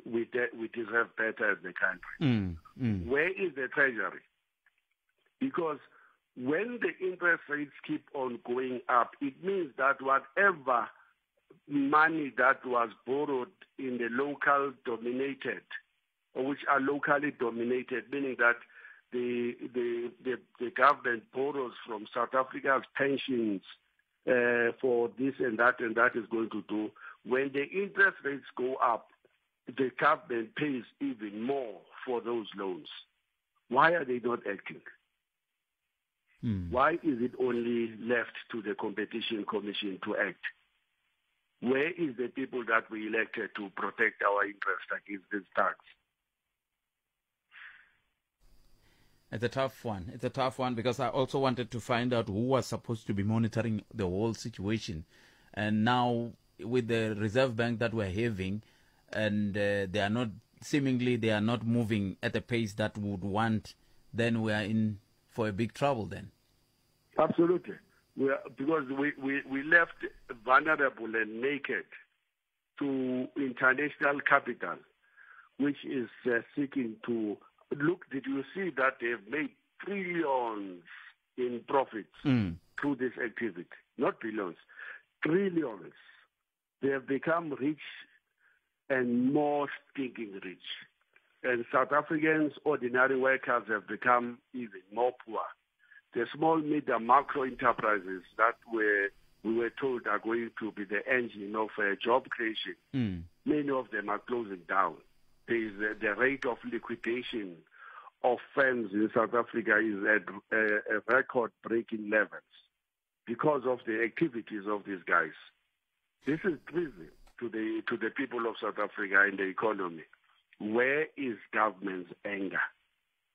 we deserve better as the country? Mm, mm. Where is the Treasury? Because when the interest rates keep on going up, it means that whatever money that was borrowed in the local dominated, or which are locally dominated, meaning that the government borrows from South Africa's pensions for this and that is going to do. When the interest rates go up, the government pays even more for those loans. Why are they not acting? Why is it only left to the Competition Commission to act? Where is the people that we elected to protect our interest against this tax? It's a tough one. It's a tough one because I also wanted to find out who was supposed to be monitoring the whole situation. And now with the Reserve Bank that we're having, and they are not, seemingly they are not moving at the pace that we would want, then we are in for a big trouble then. Absolutely. We are, because we left vulnerable and naked to international capital, which is seeking to... Look, did you see that they've made trillions in profits through this activity? Not billions, trillions. They have become rich and more stinking rich. And South Africans, ordinary workers, have become even more poor. The small, medium, macro enterprises that we were told are going to be the engine of job creation, many of them are closing down. There is the rate of liquidation of firms in South Africa is at a record-breaking levels because of the activities of these guys. This is treason to the people of South Africa and the economy. Where is government's anger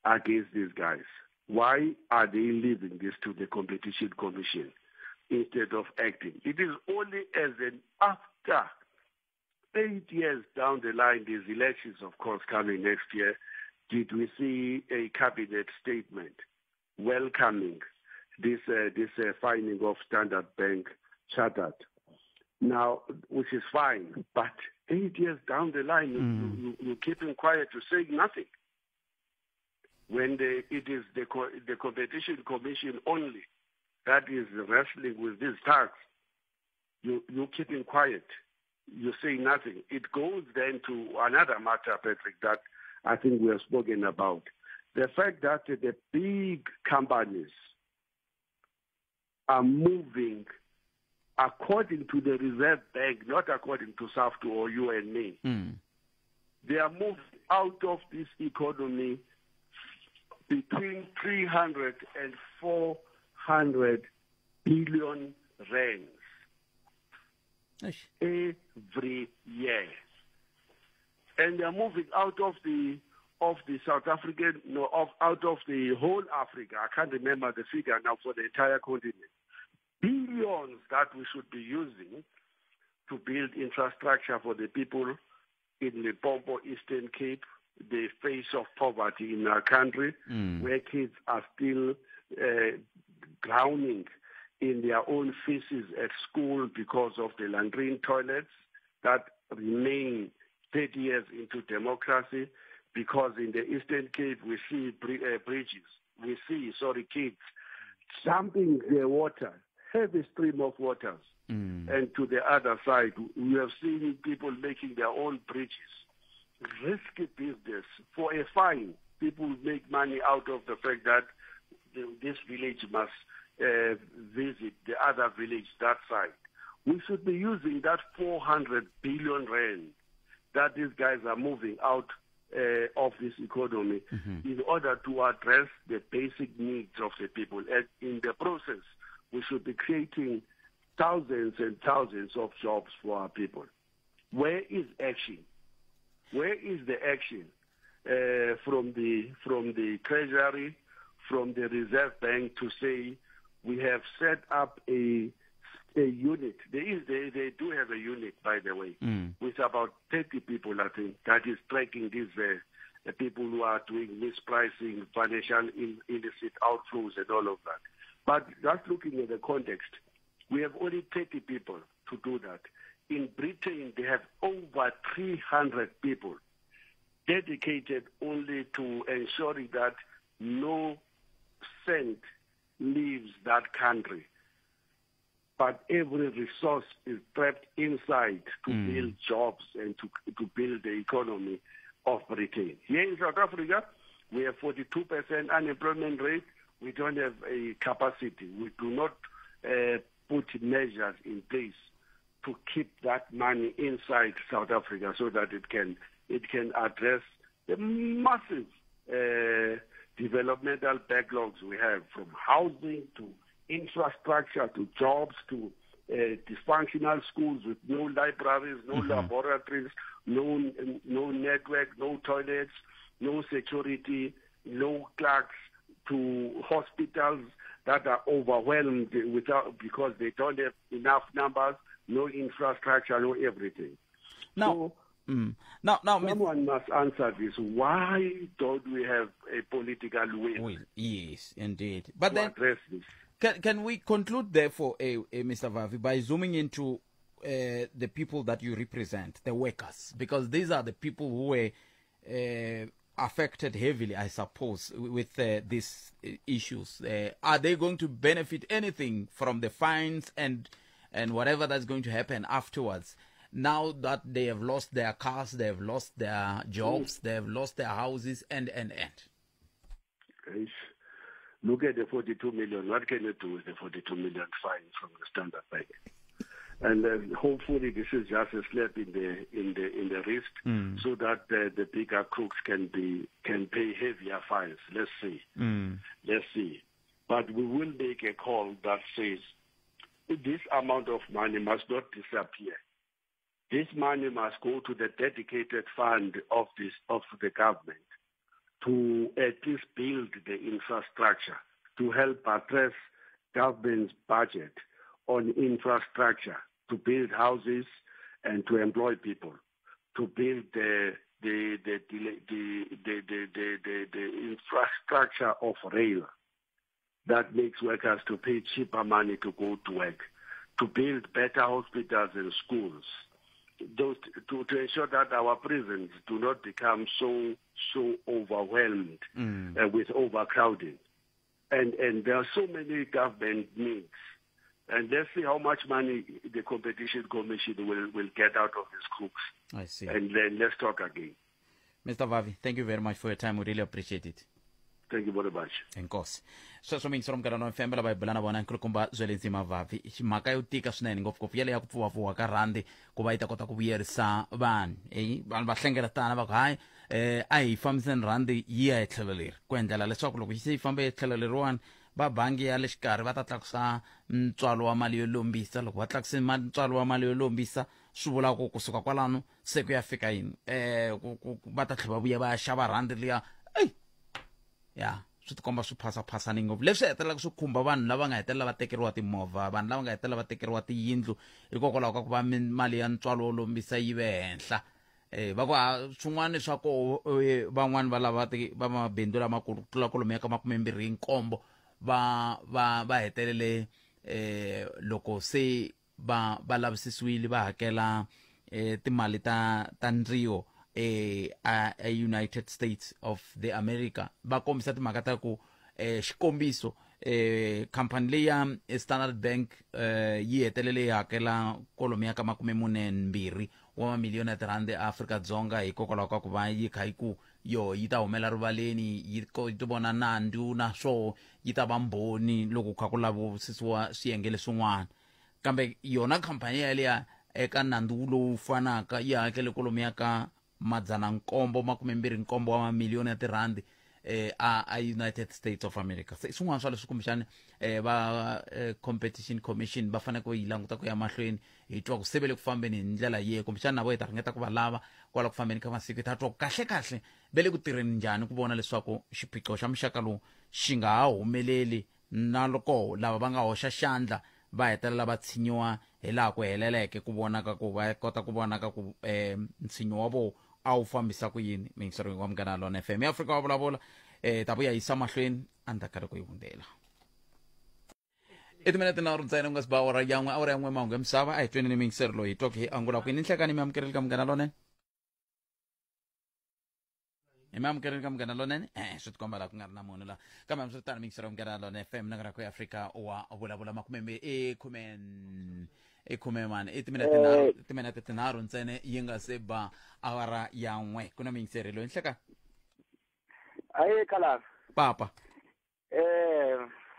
against these guys? Why are they leaving this to the Competition Commission instead of acting? It is only as an after 8 years down the line, these elections, of course, coming next year, did we see a cabinet statement welcoming this finding of Standard Bank Chartered. Now, which is fine, but 8 years down the line, you keeping quiet, you say nothing. When it is the Competition Commission only that is wrestling with this tax, you keeping quiet. You say nothing. It goes then to another matter, Patrick, that I think we have spoken about. The fact that the big companies are moving according to the Reserve Bank, not according to SAFTU or you and me. They are moving out of this economy between 300 and 400 billion rands every year. And they are moving out of the South African, out of the whole Africa. I can't remember the figure now for the entire continent. Billions that we should be using to build infrastructure for the people in Limpopo, Eastern Cape, the face of poverty in our country, where kids are still drowning in their own feces at school because of the latrine toilets that remain 30 years into democracy, because in the Eastern Cape we see bridges, we see, kids jumping the water, heavy stream of waters. And to the other side, we have seen people making their own bridges. Risky business for a fine. People make money out of the fact that this village must visit the other village that side. We should be using that 400 billion rand that these guys are moving out of this economy in order to address the basic needs of the people. And in the process, we should be creating thousands and thousands of jobs for our people. Where is action? Where is the action from the Treasury, from the Reserve Bank to say we have set up a unit? They do have a unit, by the way, with about 30 people, I think, that is tracking these people who are doing mispricing, financial illicit outflows and all of that. But just looking at the context, we have only 30 people to do that. In Britain, they have over 300 people dedicated only to ensuring that no cent leaves that country. But every resource is trapped inside to build jobs and to build the economy of Britain. Here in South Africa, we have 42% unemployment rate. We don't have a capacity. We do not put measures in place to keep that money inside South Africa so that it can address the massive developmental backlogs we have, from housing to infrastructure to jobs to dysfunctional schools with no libraries, no laboratories, no network, no toilets, no security, no clerks, to hospitals that are overwhelmed because they don't have enough numbers, no infrastructure, no everything. Now, so, now someone must answer this. Why don't we have a political will? Yes, indeed. But then, address this. Can we conclude, therefore, Mr. Vavi, by zooming into the people that you represent, the workers, because these are the people who were affected heavily, I suppose, with these issues. Are they going to benefit anything from the fines and whatever that's going to happen afterwards? Now that they have lost their cars, they have lost their jobs, they have lost their houses, and. Look at the 42 million. What can you do with the 42 million fine from the Standard Bank? And then hopefully this is just a slap in the wrist, so that the bigger crooks can pay heavier fines. Let's see. Let's see. But we will make a call that says this amount of money must not disappear. This money must go to the dedicated fund of the government to at least build the infrastructure, to help address government's budget on infrastructure, to build houses and to employ people, to build the infrastructure of rail that makes workers to pay cheaper money to go to work, to build better hospitals and schools, those, to ensure that our prisons do not become so overwhelmed with overcrowding. And there are so many government needs. And let's see how much money the Competition Commission will get out of these crooks. I see. And then let's talk again. Mr. Vavi, thank you very much for your time. We really appreciate it. Thank you very much. Enkosi. Sweswo miyingiselo Munghana FM lava hi bula na vona nkulukumba Zwelinzima Vavi. Mhaka yo tika swinene ngopfungopfu yaleyo ya ku pfuwapfuwa ka rhandi ku va yi ta kota ku vuyerisa vanhu. Vanhu va hlengeletana va ku hayi a hi fambiseni rhandi yi ya hi tlhelo leri ku endlela leswaku loko se yi fambe hi tlhelo leriwani va bangi ya le xikarhi va ta tlakusa ntswalo wa mali yo lombisa. Loko va tlakuse ntswalo wa mali yo lombisa swi vula ku kusuka kwalano se ku ya fika yini va ta tlhela va vuya va ya xava rhandi liya. Ya swi tikomba swi phasaphasani ngopfu leswi hetelelaka swi khumba vanhu lava nga hetelela va tekeriwa timovha, vanhu lava nga hetelela va tekeriwa tiyindlu hikokwalaho ka ku va mali ya ntswalo wo lombisa yi ve henhla. Va ku swin'wana swa ko van'wani va lava va mabindzu lamakulu ku tlula kwalomuya ka 27 va hetelele loko se va lavisisiwile va hakela timali ta ndziho a United States of the America. Va kombisa timhaka ta ku xikombiso khampani leyi ya Standard Bank yi hetelele yi hakela kwalomuya ka 42 wa mamiliyoni ya tirhandi eAfrika-Dzonga hikokwalaho ka ku va yi kha yi ku yo yi ta humela rivaleni yi ti vona nandzu na swoho yi ta va mbhoni loko kha ku lavisisiwa swiyenge leswin'wana. Kambe yona khampani yaliya eka nandzu lowu fanaka yi hakele kwalomuya ka 727 wa mamiliyoni ya tirhandi a United States of America. Se swin'wana swa leswi kumbexani va Competition Commission va fanele ku yi languta ku ya mahlweni hi twa ku se ve le ku fambeni hi ndlela yihi, kumbexani na vo hi ta ringeta ku va lava kwala ku fambeni ka masiku hi ta twa ku kahlekahle ve le ku tirheni njhani ku vona leswaku xiphiqo xa muxaka lowu xi nga ha humeleli na loko lava va nga hoxa xandla va hetelela va tshinyiwa hi laha ku heleleke ku vonaka ku va kota ku vonaka ku ntshinyo wa vo a wu fambisa ku yini. Miyingiselo wa Munghana Lona FM ya Afrika wa vulavula ta vuya yisa mahlweni endzhaku ka loko yi hundzela. I timinete tinharhu ntsena ku nga si ba awara ya n'we, awara ya n'we mahungu ya misava. A hi tweni ni miyingiselo loyi hi twaka hi angula kwini. Nhlekani mi amukeleli ka Munghana Lonene? Hi mi amukeleli ka Munghana Lonene? Swi tikomba laha ku nga ri na munhu laha. Kambe hambiswiritano miyingiselo ya Munghana Lonene FM na ku ya Afrika wa vulavula makume i khume mane i timinete tinharhu ntsena yi nga se ba awara ya n'we. Ku na miyingiseri loyi nhleka. Aye khala papa.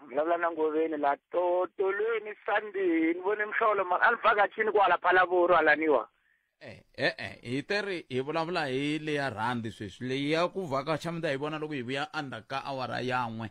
Vulavula na Ngoveni la tolweni Sunday ni vone mhlolo mara a ni vhakachini kwala Phalaborwa laniwa. E-e hi teri hi vulavula hi leya rhandi sweswi leyi ya ku vhakacha mi ta hi vona loko hi vuya endzhaku ka awara yan'we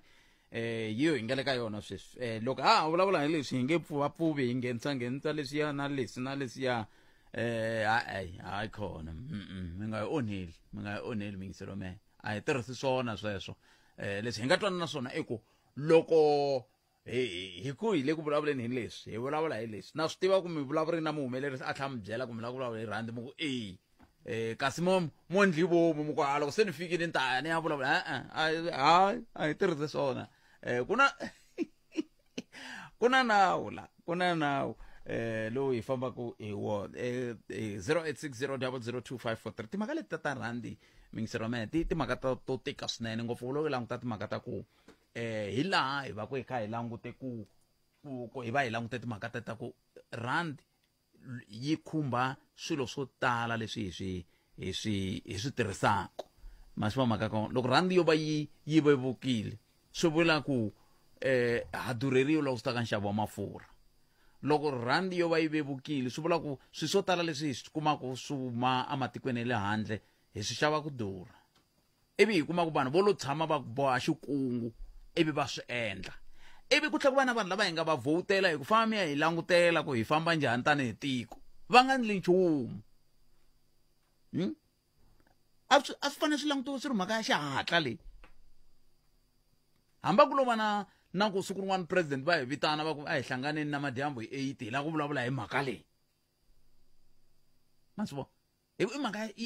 yiyo hi nga le ka yona sweswi. Loko ha ha vulavula hi leswi hi nge pfuvapfuvi hi nghenisa nghenisa leswiya na leswi na leswiya, hayi hayi khona mi nga yi onheli, mi nga yi onheli mingiselo mehe, a hi tirhisi swona sweswo. Leswi hi nga twanana na swona i ku loko hi ku hi le ku vulavuleni hi leswi, hi vulavula hi leswi, na swi tiva ku mi vulavuri na muhumelerisi a tlhela mi byela ku mi lava ku vulavula hi rhandi, mi ku e kasi mo ndlivomu mi ku ha loko se ni fikile ni ta ya ni ya vulavula, e-e hayi a hi tirhisi swona. Ku na nawu la, ku na nawu lowu hi fambaka hi wona. 0860002543. Timhaka leti ta rhandi mingiselo mehe ti timhaka to tika swinene ngopfu loko hi languta timhaka ta ku hi laha hi va ku hi kha hi langute ku hi va hi langute timhaka ta ku rand yi khumba swilo swo tala leswi hi swi tirhisaka. Masiva mhaka kona loko rand yo va yi vevukile swi vula ku ha durheriwa loko swi ta ka nxavo wa mafurha. Loko rand yo va yi vevukile swi vula ku swilo swo tala leswi hi swi kumaka swi huma ematikweni ya le handle hi swi xava ku durha, ivi hi kuma ku vanhu vo lo tshama va boha xikungu ivi va swi endla, ivi ku tlhela ku va na vanhu lava hi nga va vhotela hi ku famba mi ya hi langutela ku hi famba njhani tanihi tiko, va nga endli nchumu. A swi fanele swi langutiwa swi ri mhaka ya xihatla leyi. Hamba ku lo va na ku siku rin'wana president va hi vitana va ku a hi hlanganeni na madyambu hi 8 hi lava ku vulavula hi mhaka leyi. Ma swi vona? I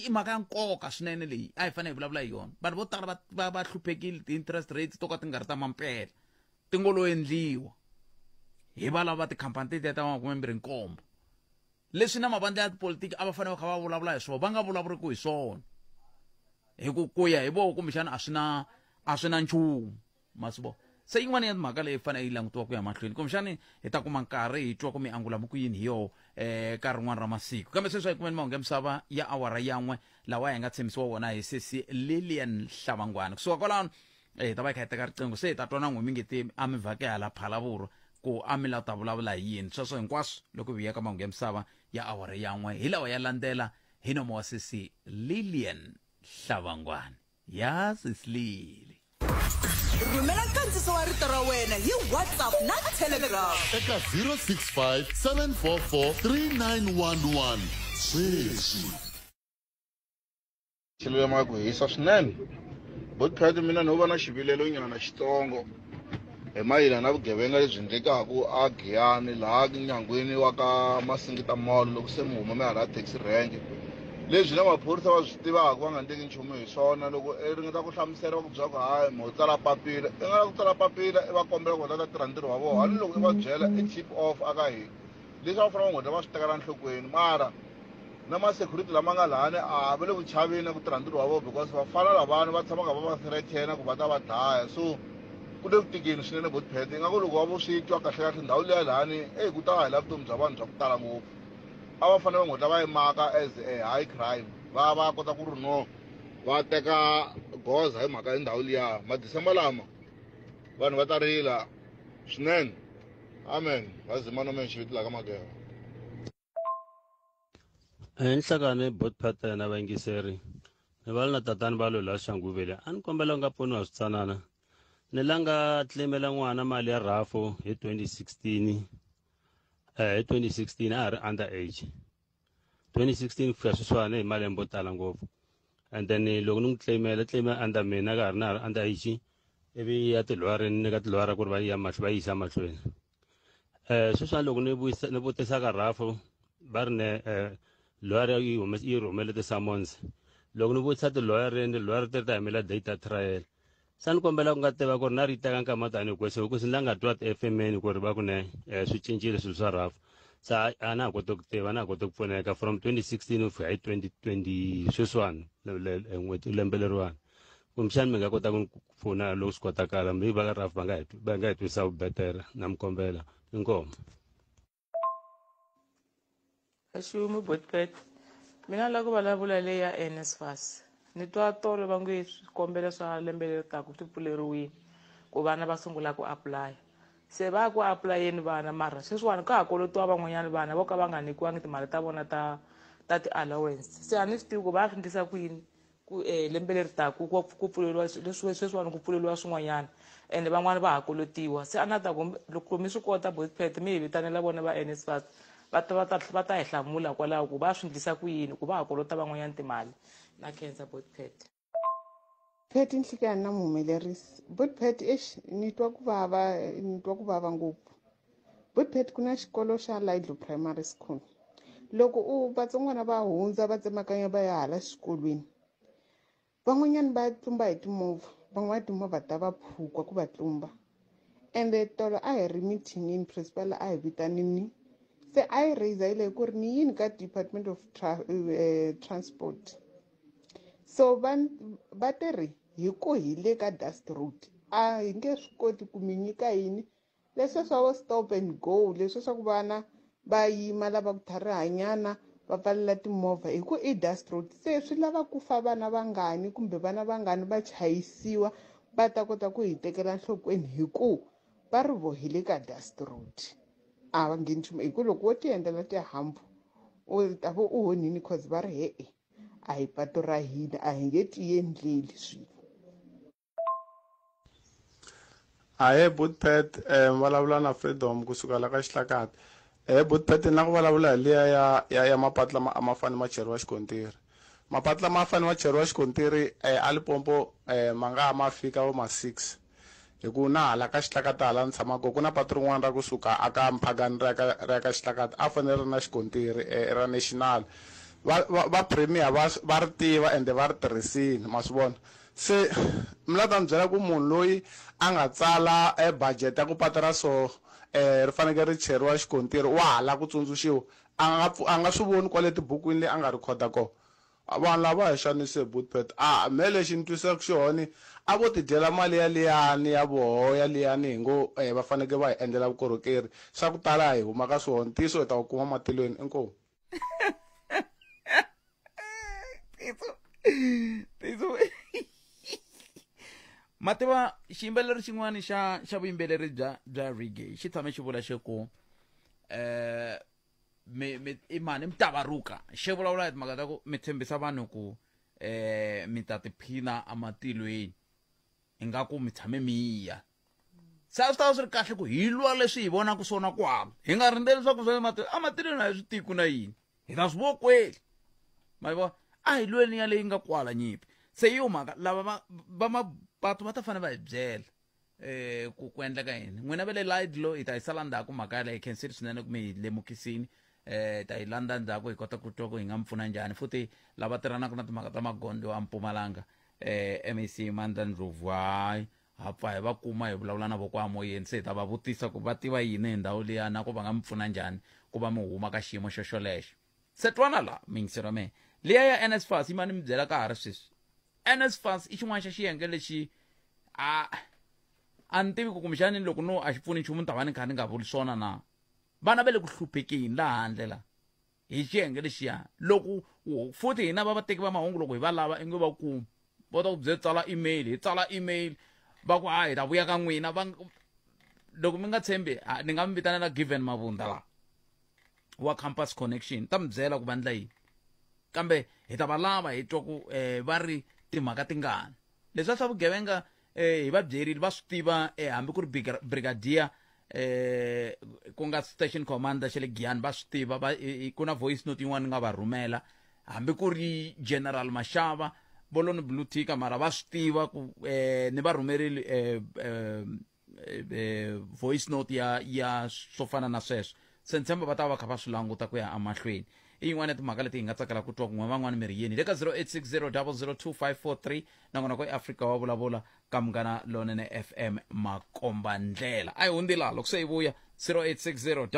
mhaka ya nkoka swinene leyi a hi fanele hi vulavula hi yona. Vanhu vo tala va hluphekile ti-interest rates to ka ti nga ri ta mampela, ti ngo lo endliwa hi va lava tikhampani tetiya ta 27. Leswi na mavandla ya tipolitiki a va fanele va kha va vulavula hi swona, va nga vulavuriku hi swona hi ku kuya hi voho kumbexana a swi na nchumu. Ma swi vona? Se yin'wana ya timhaka leyi fanele yi langutiwa ku ya mahlweni, kumbexani hi ta kuma nkarhi hi twa ku mi angula mi ku yini hi yoho ka rin'wana ra masiku. Kambe sweswi a hi kumeni mahungu ya misava ya awara yan'we lawa hi nga tshembisiwa wona hi sesi Lilian Hlavangwana. Kusuka kwalano hi ta va hi kha hi teka riqingho, se hi ta twa na n'we mi nge ti a mi vhake hala Phalaborwa ku a mi lava ta vulavula hi yini. Sweswo hinkwaswo loko hi vuya ka mahungu ya misava ya awara yan'we hi lawa ya landzela hi nomo wa sesi Lilian Hlavangwana. Ya sesi Lili. Rhumela nkandziso wa rito ra wena hi WhatsApp na Telegram eka 065 744 3911 sweswi. Xilo ku hisa swinene. Botpad mina no va na xivilelo nyana xitsongo hi mayelana na vugevenga lebyi endlekaka a Giyani laha nyangweni wa ka Masingita Mall loko se mi huma mi hala taxi rank, leswi na maphorisa va swi tivaka va nga endleki nchumu hi swona. Loko i ringeta ku hlamusela va ku byela ku hayi mo tsala papila, i nga la ku tsala papila i va kombela ku va ta tirha ntirho wa vona, hambi loko i va byela i chip off aka hina leswi va fanele va nghota va swi tekela enhlokweni. Mara na ma-security lama nga lahani a va le ku chaveni ku tirha ntirho wa vona because vafana lavani va tshamaka va va threaten ku va ta va dlaya, so ku le ku tikeni swinene. Botpad ingaku loko va vo swi twa kahle kahle ndhawu liya lahani eyi ku ta hela vutomi bya vanhu bya ku tala ngopfu. A va fanele va nghotla va yi maka as a high crime, va va kota ku ri no va teka goza hi mhaka ya ndhawu liya. Madisemba lama vanhu va ta rila swinene. Amen. Va zima no men xiviti la ka Mageva. Nhlakani Botpad na vayingiseri, ni va na tatani va lo la Xanguvele, a ni kombela u nga pfuniwa switsanana. Ni la nga claimela n'wana mali ya rhafu hi 2016, hi 2016 a ha ri under age. 2016 ku fika sweswiwani hi malembe yo tala ngopfu. And then loko ni n'wi claimela, claimela under mina ka ha ri na ha ri under age, ivi ya tilawyer ni nyika tilawyer ku ri va ya mahlweni va yisa mahlweni. Sweswiwani loko ni vuyisa ni vutisa ka rhafu va ri ne lawyer yi yi rhumele ti-summons. Loko ni vutisa ti-lawyer ni lawyer ti ri ta yimela date ya trial. Se ni kombela ku nga tiva ku ri na ri teka nkama tani hi kwese, hikuva ni la nga twa ti-F M-eni ku ri va ku ne swi cincile swilo swa rhafu. Se a na ha koti ku tiva, na ha koti ku pfuneka from 2016 ku fika hi 2020 sweswiwani, n'hweti lembe leriwani. Kumbexani mi nga kota ku ni pfuna loko swi kotakala, mi va ka rhafu va nga hi twisa vubetere, na mi kombela. Inkomu. Axumi Botpad, mina la ku vulavula leyi ya NSFAS. Ni twa tolo va nge swikombelo swa lembe leri taka swi pfuleriwile ku vana va sungula ku apply. Se va ya ku apulayeni vana mara sweswiwani ka ha kolotiwa van'wanyana vana vo ka va nga nyikiwangi timali ta vona ta ta ti-allowance. Se a ni swi tivi ku va ya swi endlisa ku yini ku lembe leri taka ku ku pfuleriwa leswi sweswiwani ku pfuleriwa swin'wanyana ende van'wani va ha kolotiwa. Se a na ta ku loko mi swi kota Botpet mi hi vitanela vona va N_S_F_A_S va ta va ta va ta hi hlamula kwalaho ku va swi endlisa ku yini ku va ha kolota van'wanyana timali. Na khensa Botpet. Phet Nhlikani na muhumelerisi. But Phet eish ni twa ku vava ni twa ku vava ngopfu. But Phet ku na xikolo xa Lidlo Primary School. Loko u vatsongwana va hundza va tsemakanya va ya hala xikolweni van'wanyana va tlumba hi timovha van'wana timovha ta va phukwa ku va tlumba ende tolo a hi ri mithinini principal a hi vitanini se a yi raise yeleyo ku ri ni yini ka department of Tra transport so va va te ri hi ku hi le ka dust road a hi nge swi koti ku mi nyika yini leswiya swa vo stop and go leswiya swa ku vana va yima lava ku tlharihanyana va pfalela timovha hi ku i dust road se swi lava ku fa vana vangani kumbe vana vangani va chayisiwa va ta kota ku hi tekela nhlokweni hi ku va ri vo hi le ka dust road a va ngheni nchumu hi ku loko wo ti endlela tihambu u ta va u onhini cause va ri he-e a hi patu ra hina a hi nge tiendleli swilo. Ahee Bootpet eh, vulavula na Freedom kusuka la ka Xihlakati. Eh Bootpet ni la ku vulavula hi liya ya ya ya mapatu lama a ma fane ma cheriwa xikontiri. Mapatu lama a fane ma cheriwa xikontiri eh a Limpopo eh ma nga ha ma fika vo ma 6 hi ku na hala ka Xihlakati hala ni tshamaka kona ku na patu rin'wana ra kusuka a ka Mphakani ri ya ka ri ya ka Xihlakati a fanele ri ri na xikontiri eh ra national. Va va va premier va va ri tiva ende va ri tirhisini ma swi vona. Se mi la ta ni byela ku munhu loyi a nga tsala e budget ya ku patu ra so ri fanekele ri cheriwa xikontiri wa ha lava ku tsundzuxiwa a nga a nga swi voni kwale tibukwini leyi a nga rhikhoda kona. Vanhu lava va hi xanise Bootpet a me lexi ni twisaka xihoni a vo tidyela mali ya liyani ya voho ya liyani hi ngo va fanekele va hi endlela vukorhokeri swa ku tala hi huma ka swona ntiyiso hi ta wu kuma matilweni inkomu. Tiso ma tiva xiyimbeleri xin'wana xa xa vuyimbeleri bya bya reggae xi tshame xi vula xi ku eh mi mi i mani mutavaruka xi vulavula hi timhaka ta ku mi tshembisa vanhu ku eh mi ta tiphina ematilweni ingaku mi tshame mi ya se a swi ta va swi ri kahle ku hi lwa leswi hi vonaka swona kwala hi nga rindzeli leswaku swa le matilweni ematilweni a hi swi tiku na yini hi ta swi vokweli ma yi vona a hi lweni ya leyi nga kwala nyimpi se hi yo mhaka lava va va mapatu va ta fanele va hi byela eh ku ku endleka yini n'wina va le Lidlo hi ta yi sala ndzhaku mhaka yaleyo hi khensile swinene ku mi hi lemukisini eh ta yi landza ndzhaku hi kota ku twa ku hi nga mi pfuna njhani futhi lava tirhanaka na timhaka ta magondzo a Mpumalanga eh MEC Mandla Ndlovu hayi ha pfa hi va kuma hi vulavula na vo kwa moyeni se hi ta va vutisa ku va tiva yini hi ndhawu liya na ku va nga mi pfuna njhani ku va mi huma ka xiyimo xo xolexo se twana la miyingiselo ya mehe liya ya NSFAS yi ma ni mi byela ka ha ri sweswi NSFAS i xin'wana xa xiyenge lexi a a ni tivi ku kumbexani loko no a xi pfuni nchumu ni ta va ni kha ni nga vuli swona na vana va le ku hluphekeni laha handle la hi xiyenge lexiya loko futhi hina va vateki va mahungu loko hi va lava inge va kumi va ta ku byela tsala email hi tsala email va ku ha hi ta vuya ka n'wina va loko mi nga tshembi ni nga mi vitanela given mavunda la wa campus connection ta mi byela ku va ndla yini kambe hi ta va lava hi twa ku um va ri timhaka tingani leswiya swa vugevenga eh hi va byerile va swi tiva eh, hambi ku ri brigadier eh ku nga station commander xa le Giyani va swi tiva va ku na voice note yin'wana nga va rhumela hambi ku ri general Mashava voloni blue ticker mara va swi tiva ku eh ni va rhumerile eh, eh, eh voice note ya ya swo fana na sweswo se ni tshemba va ta va kha va swi languta ku ya emahlweni i yin'wana ya timhaka leti hi nga tsakela ku twa kun'we van'wana mi ri yini le ka 0860 002543 nakona ko eafrika wa vulavula ka munghana lonene fm makomba ndlela a hi hundzi laha loko se hi vuya 0860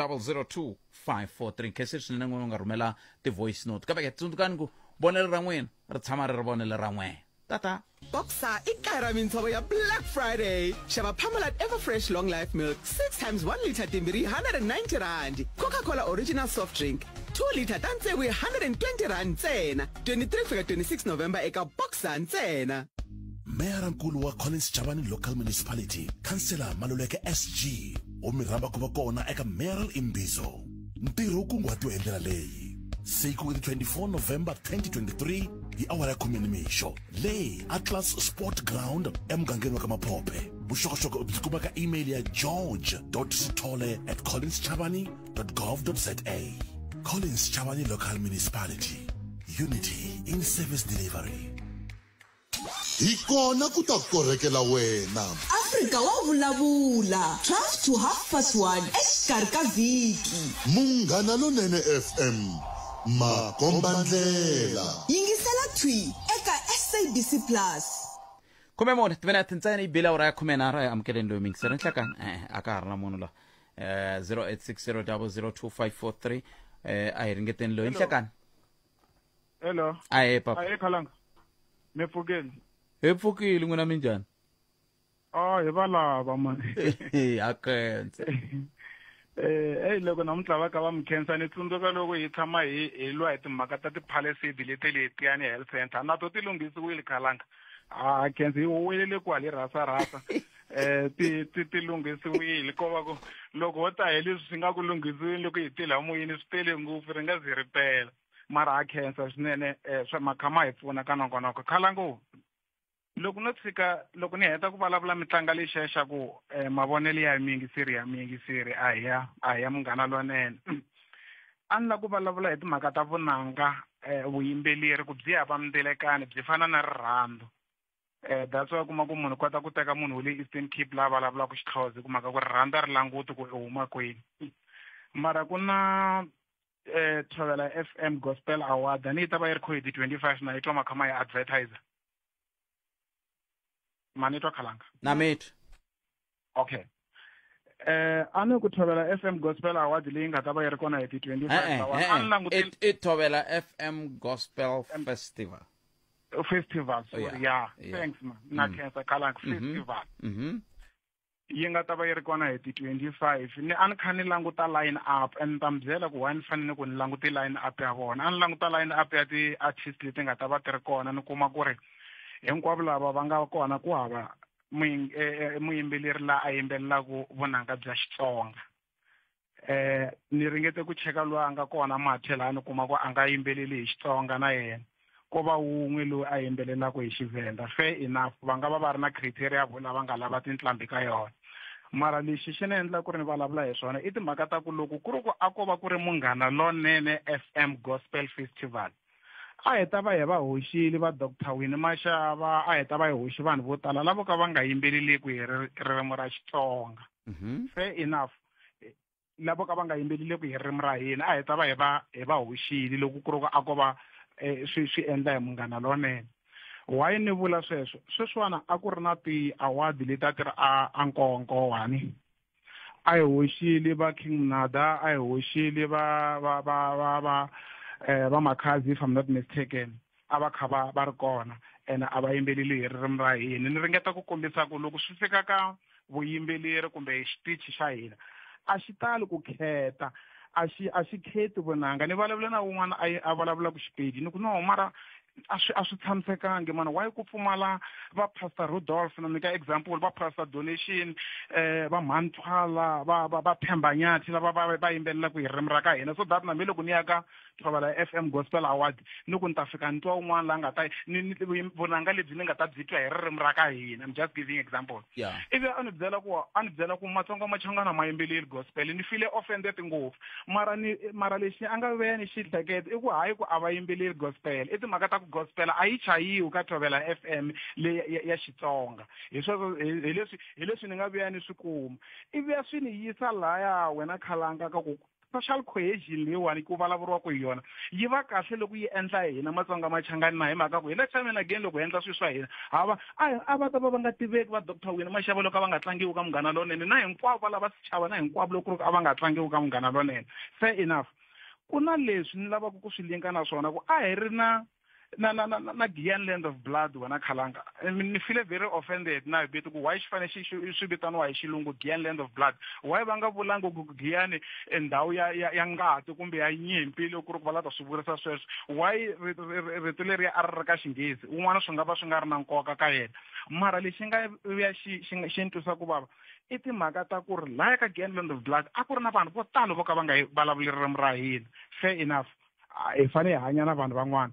002543 nkhensi swinene n'wina u nga rhumela ti-voice note kambe ke tsundzukani ku vonelo ra n'wina ri tshama ri ri vonelo ra n'wina tata Boxer i kaya ra mintshovo ya Black Friday. Xava Parmalat Everfresh Long Life Milk 6 times 1 litre timbirhi hi R190, Coca-Cola Original Soft Drink 2 litre ta tsevu hi R120 ntsena, 23 fika 26 November eka Boxer ntsena. Meyarankulu wa Collins Chabane Local Municipality, Khansela Maluleke SG. U mi rhamba ku va kona eka Mayoral Imbizo. Ntirho wu kunguhatiwe hi ndlela leyi. Siku i ti 24 November 2023 hi awara ya khume nimixo le Atlas Sport Ground emugangeni wa ka Maphophe. Vuxokoxoko byi kuma ka email ya george.sithole at collinschabani.gov.za. Collins Chabani Local Municipality. Unity in service delivery. Hi kona ku ta korhekela wena. Afrika wa vulavula 12 to half past 1 exikarhi ka vhiki. Munghana Lonene FM, makombandlela. Yingisela thwi eka SABC Plus. 14 timinete ntsena yi bile awara ya 13 hi amukeleni loyi mingiseri nhlekani eh a ka ha ri na munhu la eh 0860002543 eh a hi ringeteni loyi nhlekani. Hello. Ahee papa. Ahee Khalanga. Mi pfukile? Hi pfukile n'wina minjhani? Ah, hi va lava mani. Ha khensa. Eh, hey loko namuntlha va ka va mi khensa ni tsundzuka loko hi tshama hi hi lwa hi timhaka ta tiphalesidi leti letiyani health center na to ti lunghisiwile Khalanga. Ha khensa hi huwelele kwale rhasa rhasa. Eh ti ti ti lunghisiwile ko va ku loko ho ta hi leswi swi nga ku lunghisiweni loko hi tila moyeni swi tele ngopfu ri nga zi ri pela. Mara ha khensa swinene eh, swa ma kha ma hi pfuna ka nongonoko. Khalangu, loko no tshika loko ni heta ku vulavula mi tlanga lexiya xa ku eh, mavonelo ya miyingiseri ya miyingiseri a hi ya a hi ya munghana lonene. A ni lava ku vulavula hi timhaka ta vunanga eh, vuyimbeleri ku byi hava mindzilekano byi fana na rirhandzu. Eh, that's why u kuma ku munhu kota ku teka munhu wa le Eastern Cape laha vulavulaka Xixhosa hi ku mhaka ku rirhandzu a ri languti ku i huma kwini. Mara ku na eh Thobela FM Gospel Award ani yi ta va yi ri kho hi ti 25 na yi twa makha ma yi advertiser mani twa khalanga na mitwa okay eh a ni ku Thobela FM Gospel Award leyi nga ta va yi ri kona hi ti 25 lawa a ni langutile i Thobela FM Gospel Festival festival sorry yeah, yeah. Thanks man na khensa khalanga festival yi nga ta va yi ri kona hi ti 25 ni a ni kha ni languta line up and ni ta mi byela ku why ni fanele ku ni langute line up ya vona. A ni languta line up ya ti-artist leti nga ta va ti ri kona ni kuma ku ri hinkwavo lava va nga kona ku hava muyimbeleri la a yimbelelaka vunanga bya Xitsonga. Eh ni ringete ku cheka loyi a nga kona Mathe laha ni kuma ku a nga yimbeleli hi Xitsonga na yena ko va wun'we loyi a yimbelelaka hi Xivhenda. Fair enough va nga va va ri na criteria ya vona lava nga lava tinqambi ka yona. Mara lexi xi ni endla ku ri ni vulavula hi swona i timhaka ta ku loko ku ri ku a ko va ku ri Munghana Lonene FM Gospel Festival a hi ta va hi va hoxile va Doctor Winnie Mashava a hi ta va hi hoxi vanhu vo tala lavo ka va nga yimbeleleki hi ririmi ra Xitsonga. Fair enough lavo ka va nga yimbeleleki hi ririmi ra hina a hi ta va hi va hi va hoxile loko ku ri ku a ko va swi swi endla hi Munghana Lonene. Why ni vula sweswo? Sweswiwana a ku ri na ti-award leti a ti ri a a Nkowankowa ni a hi hoxile va King Mnada a hi hoxile va va va va va eh, va Makhadzi if I'm not mistaken a va kha va va ri kona ene a va yimbeleli hi ririmi ra hina. Ni ringeta ku kombisa ku loko swi fika ka vuyimbeleri kumbe xitichi xa hina a xi tali ku kheta a xi a xi kheti vunanga. Ni vulavula na wun'wana a a vulavulaka Xipedi ni ku no mara a swi a swi tshamisekangi mani why ku pfumala va Pastor Rudolph na nyika example va Pastor Donation eh va Mhanthwala va va va Themba Nyathi lava va va yimbelelaka hi ririmi ra ka hina so that na me loko ni ya ka Thobela FM Gospel Award ni ku ni ta fika ni twa un'wana la nga ta ni ni vunanga lebyi ni nga ta byi twa hi ririmi ra ka hina. I'm just giving example. Yeah. Ivi a ni byela ku a ni byela ku Matsonga Machangana ma yimbeleli gospel ni file offended ngopfu mara ni mara lexi a nga veya ni xi hleketa i ku hayi ku a va yimbeleli gospel i timhaka ta ku gospel a yi chayiwi ka Thobela FM leyi ya, ya Xitsonga hi sweswo hi leswi hi leswi ni nga vuya ni swi kuma ivi ya swi ni yisa laya wena khalanga ka ku social cohesion leyiwani ku vulavuriwaka hi yona yi va kahle loko yi endla hina Matsonga Machangani na hi mhaka ku hi le time and again loko hi endla swilo swa hina hava a a va ta va va nga tiveki va Doctor Winnie Mashava loko a va nga tlangiwi ka Munghana Lonene na hinkwavo va lava sechava na hinkwavo loko ku ri ku a va nga tlangiwi ka Munghana Lonene. Fair enough. Ku na leswi ni lavaka ku swi linka na swona ku a hi ri na Na na na na Giyani Land of Blood wena Khalanga. Ni feel very offended na hi vito ku why xi fane xi swi vitaniwa hi xilungu Giyani Land of Blood. Why va nga vulangi ku Giyani i ndhawu ya ya ya ngati kumbe ya nyimpi loko ku ri ku va la ta swi vurisa sweswo. Why rito leriya a ri ri ka Xinghezi? Un'wana swi nga va swi nga ri na nkoka ka yena. Mara lexi nga vuya xi xi xi ni twisa ku vava i timhaka ta ku ri laya ka Giyani Land of Blood a ku ri na vanhu vo tala vo ka va nga vulavuli ririmi ra hina. Fair enough. Hi fanele hi hanya na vanhu van'wana.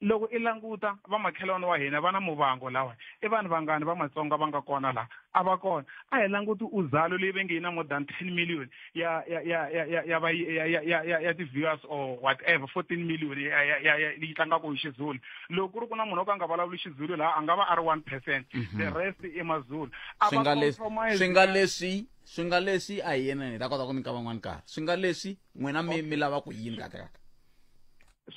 Loko i languta vamakhelwani wa hina va na muvango lawa, i vanhu vangani va Matsonga va nga kona laha? A va kona. A hi languti Uzalo leyi va nge yi na more than 10 million ya ya ya ya ya ya va ya ya ya ya ya ti-viewers or whatever, 14 million ya ya ya ya yi tlangaka hi Xizulu. Loko ku ri ku na munhu wo ka a nga vulavuli Xizulu laha a nga va a ri 1%, the rest i Mazulu. A Swi va nga leswi compromise swi nga leswi swi nga leswi a hi yeneni hi ta kota ku nyika van'wani nkarhi. Swi nga leswi n'wina mi mi lava ku yini kahle kahle?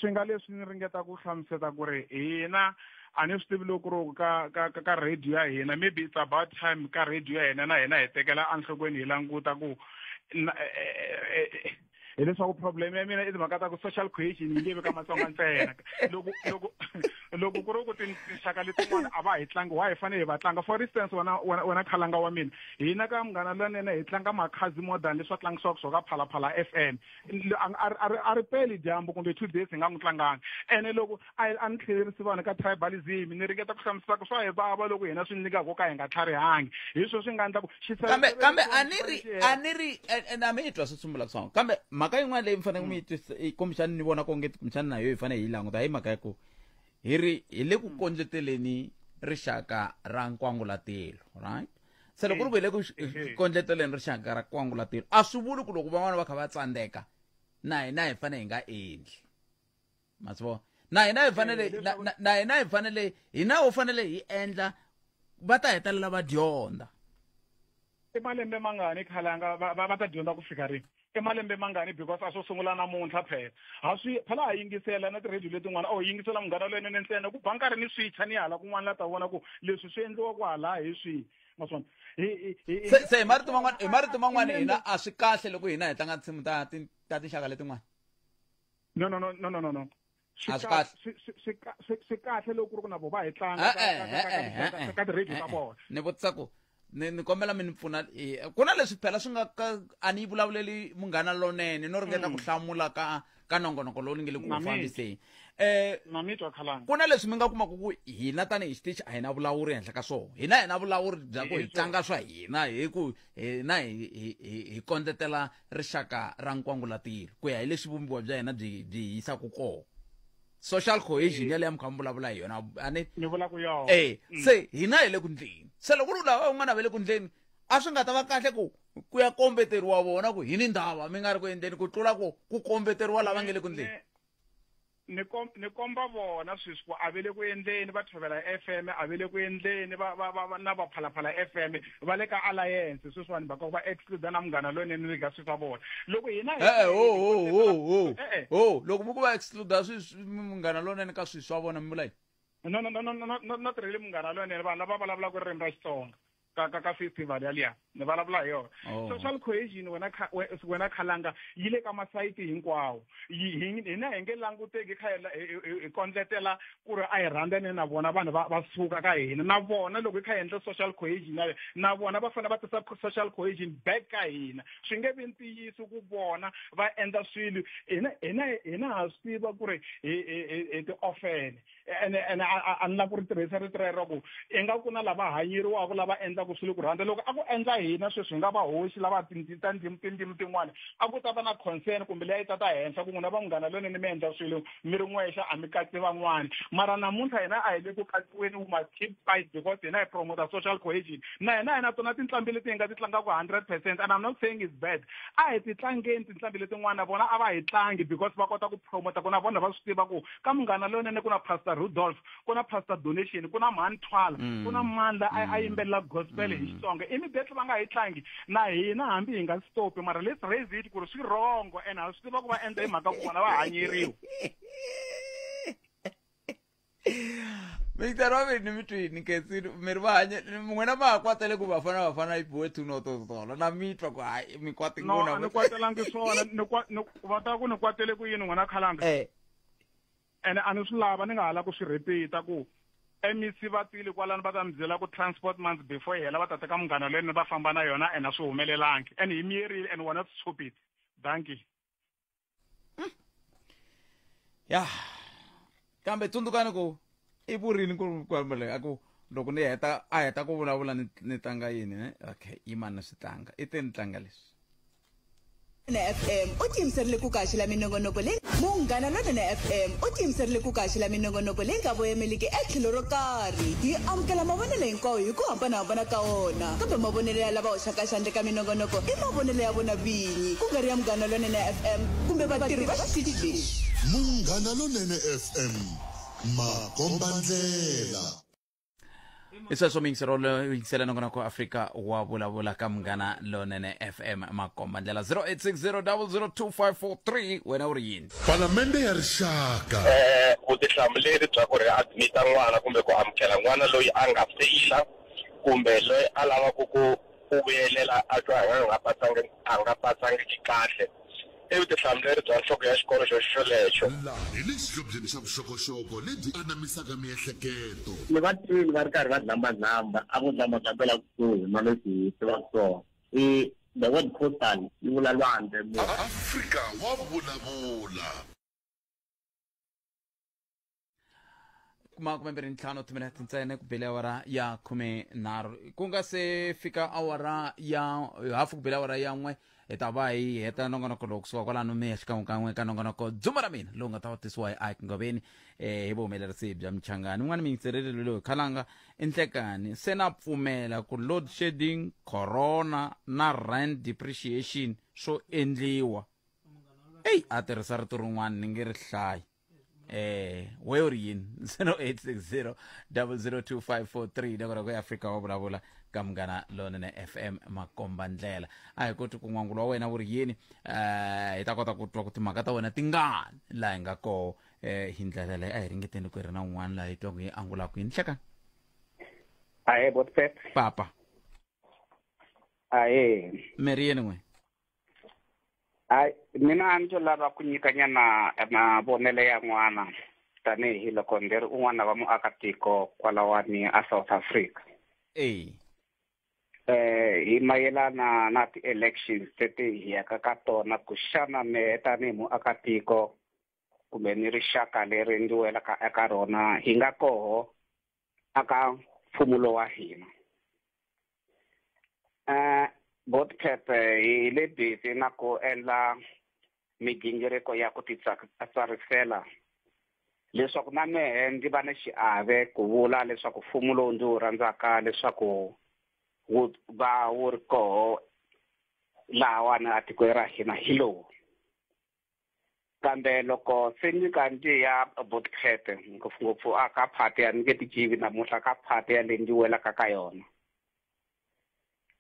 Swi nga leswi ni ringeta ku hlamuseta ku ri hina a ni swi tivi loko ku ri ka ka ka ka radio ya hina, maybe it's about time ka radio ya hina na hina hi tekela enhlokweni hi languta ku hileswaku problem ya mina i timhaka ta ku social cohesion yi nge vi ka Matsonga ntsena. Loko loko loko ku ri ku tinxaka letin'wana a va hi tlangi, why hi fanele hi va tlanga? For instance, wena wena wena Khalanga wa mina, hina ka Munghana Lonene hi tlanga Makhadzi more than leswi va tlangisiwaka swona ka Phalaphala FM. A ri peli dyambu kumbe 2 days hi nga n'wi tlanganga. Ene loko a ni tlhelerisi vanhu ka tribalism, ni ringeta ku hlamusela ku swa hi vava loko hina swi nyikaka ka hi nga tlharihangi. Hi swona swi nga endla ku xi Kambe kambe a ni ri a ni ri ene a mi yi twa swi sungula swona. Kambe mhaka yin'wana leyi mi faneleke mi yi twisisa, kumbexana ni vona onge kumbexana na yo hi fanele hi yi languta hi mhaka ya ku hi ri hi le ku kondleteleni rixaka ra nkwangulatilo, right? Se loko ku ri ku hi le ku kondleteleni rixaka ra nkwangulatilo, a swi vuli ku loko van'wana va kha va tsandzeka na hina hi fanele hi nga endli. Ma swi vona? Na hina hi fanele na hina hi fanele hina ho fanele hi endla va ta hetelela va dyondza. I malembe mangani Khalanga va ta dyondza ku fika rini? I malembe mangani because a swo sungula namuntlha phela. Ha swi phela ha yingisela na ti-radio letin'wana, oh yingisela Munghana Lonene ntsena ku ba nkarhi ni swicha ni hala kun'wana la ta vona ku leswi swi endliwa kwala hi swihi. Ma swi vona? Se se hi marito man'wana hi marito man'wana hina a swi kahle loko hina hi tlanga tinsimu ta ta tinxaka letin'wana. No no no no no no no. A swi kahle. Swi kahle loko ku ri ku na vo va hi tlanga ka ti-radio ta vona. Ni vutisa ku ni kombela mi ni pfuna, ku na leswi phela swi nga ka a ni yi vulavuleli Munghana Lonene, no ringeta ku hlamula ka ka nongonoko lowu ni nge le ku fambiseni. Na mi twa Khalanga. Ku na leswi mi nga kumaka ku hina tanihi xitichi a hi na vulawuri henhla ka swona. Hina hi na vulawuri bya ku hi tlanga swa hina hi ku hina hi kondletela rixaka ra nkwangulatilo ku ya hi leswi vumbiwa bya hina byi byi yisaka kona. Social cohesion yaleyo mi kha mi vulavula hi yona, a ni Ni vula ku yona. Se hina hi le ku ndleni. Se loko ku ri lava van'wana va le ku ndleni, a swi nga ta va kahle ku ku ya kombeteriwa vona ku hi ni ndhawu mi nga ri ku endleni ku tlula ku ku kombeteriwa lava nge le ku ndleni. Ni ni komba vona sweswi ku a ve le ku endleni va Thobela FM, a ve le ku endleni va va va na va Phalaphala FM, va le ka alliance sweswiwani mhaka ku va exclude na Munghana Lonene ni ka swi swa vona. Loko hina hi E-e, ho, ho, ho, ho. E-e. Ho, loko mi ku va exclude swi Munghana Lonene ka swi swa vona mi vula yini? No, no, no, no, no, no, not really Munghana Lonene, vanhu lava vulavulaka ririmi ra Xitsonga ka ka ka festival yaliya ni vulavula hi yona. Social cohesion wena wena Khalanga yi le ka masayiti hinkwawo. Hina hi nge languteki kha hi kondletela ku ri a hi rhandzane na vona vanhu va suka ka hina. Na vona loko hi kha hi endla social cohesion yaleyo, na vona va fanele va tisa social cohesion back ka hina. Swi nge vi ntiyiso ku vona va endla swilo hina hina hina ha swi tiva ku ri hi ti-orphan. Ene ene a ni lava ku ri tirhisa rito rero ku ingaku na lava hanyeriwaka lava endlaka swilo ku rhandza. Loko a ku endla hina sweswi hi nga va hoxi lava ta ndzimi tindzimi tin'wana, a ku ta va na concern kumbe leyi a yi ta ta henhla ku n'wina va Munghana Lonene mi endla swilo mi ri n'wexe a mi katsi van'wana. Mara namuntlha hina a hi le ku katsiweni, we must keep quiet because hina hi promota social cohesion. Na hina hi na tona tinqambi leti hi nga ti tlangaka 100% and I'm not saying it's bad. A hi ti tlangeni tinqambi letin'wana, na vona a va hi tlangi because va kota ku promota ku na vona va swi tiva ku ka Munghana Lonene ku na Pastor Rudolph, ku na Pastor Donation, ku na Mhani Thwala, ku na Mandla a yimbelela gospel hi Xitsonga. Immediately va nga hi tlangi na hina hambi hi nga stop, mara let's raise it ku ri swi wrong and ha swi tiva ku va endla hi mhaka ku vona va hanyeriwa. Mr. Robin ni mi twini Nkensini mi ri va hanye n'wina ma ha kwatele ku Bafana Bafana yi biwe 2-0 tolo na mi twa ku hayi mi kwate No, a ni kwatelangi swona, ni va ta ku ni kwatele ku yini n'wina Khalanga? Ene a ni swi lava ni nga ha la ku swi repeat-a ku MEC va tile kwalano va ta mi byela ku transport months before yi hela va ta teka Munghana Lonene va famba na yona and a swi humelelangi and hi miyerile and we're not stupid. Dankie. Ya kambe tsundzukani ku i vurini ku kwambe a ku loko ni heta a heta ku vulavula ni ni tlanga yini ne okay yimani ni swi tlanga i te ni tlanga leswi. FM u tiyimiserile ku kaxela minongonoko leyi Munghana Lonene FM u tiyimiserile ku kaxela minongonoko leyi nga voyemeliki etlhelo ro karhi. Hi amukela mavonelo hinkwawo hi ku hambanahambana ka wona, kambe mavonelo ya lava hoxaka xandla eka minongonoko i mavonelo ya vona vinyi, ku nga ri ya Munghana Lonene FM kumbe vatirhi va xitichi lexi. Munghana Lonene FM, makombandlela. I sweswo mi yingiselo yingisela nongonoko Afrika wa vulavula ka Munghana Lonene FM makomba ndlela 0860002543 wena u ri yini? Palamende ya Rixaka. Vutihlamuleri bya ku ri admit-a n'wana kumbe ku amukela n'wana loyi a nga feyila kumbe loyi a lavaka ku ku vuyelela a twa a nga pasangi a nga pasangiki kahle i vutihlamuleri bya nhloko ya xikolo xo xolexo. Laha hi le xihlobyeni xa vuxokoxoko lebyi anamisaka miehleketo. Ni va twile va ri karhi va dlambadlamba, a vo dlambadlambela kusuhi na leswi hi tivaka swona. I the word coastal yi vula lwandle. Afrika wa vulavula. 25 timinete ntsena ku bile awara ya 13 ku nga se fika awara ya hafu ku bile awara ya 1 hi ta va hi heta nongonoko lowu kusuka kwalano mi ya xikan'wekan'we ka nongonoko dzumba ra mina lowu nga ta va tisiwa hi Ike Ngoveni hi vuhumelerisi bya Mchangani. Un'wana miyingisereli loyi khalanga i nhlekani se na pfumela ku load shedding, corona na rand depreciation swo endliwa. Eyi a tirhisa rito rin'wana ni nge ri hlayi. We u ri yini? 0860 002543 nakona ku Afrika wa vulavula ka Munghana Lonene FM makomba ndlela. A hi koti ku n'wangulo wa wena wu ri yini, hi ta kota ku twa ku timhaka ta wena tingani laha hi nga koho. Hi ndlela leyi a hi ringeteni ku ri na un'wana laha hi twaku hi angulaka yini hlekani. Ahee, Botpet. Papa. Ahee. Mi ri yini n'we? Hayi, mina a ndzi lava ku nyikanyana mavonelo ya n'wana tanihi loko ndzi ri un'wana wa muakatiko kwalawani a South Africa. Hi mayelana na ti-elections leti hi yaka ka tona, ku xana mehe tanihi muakatiko kumbe ni rixaka leri ndzi welaka eka rona hi nga koho aka mfumo lowa wa hina. Botpet hi le busy na ku endla migingiriko ya ku titsarisela leswaku na mehe ndzi va ni xiave ku vula leswaku mfumo lowu ndzi wu rhandzaka leswaku wu va wu ri koho lahawani a tikweni ra hina hi lowu. Kambe loko se ni ka ndzi ya Botpet ngopfungopfu a ka phati ya ni nge ti jivi namuntlha ka phati ya leyi ndzi welaka ka yona.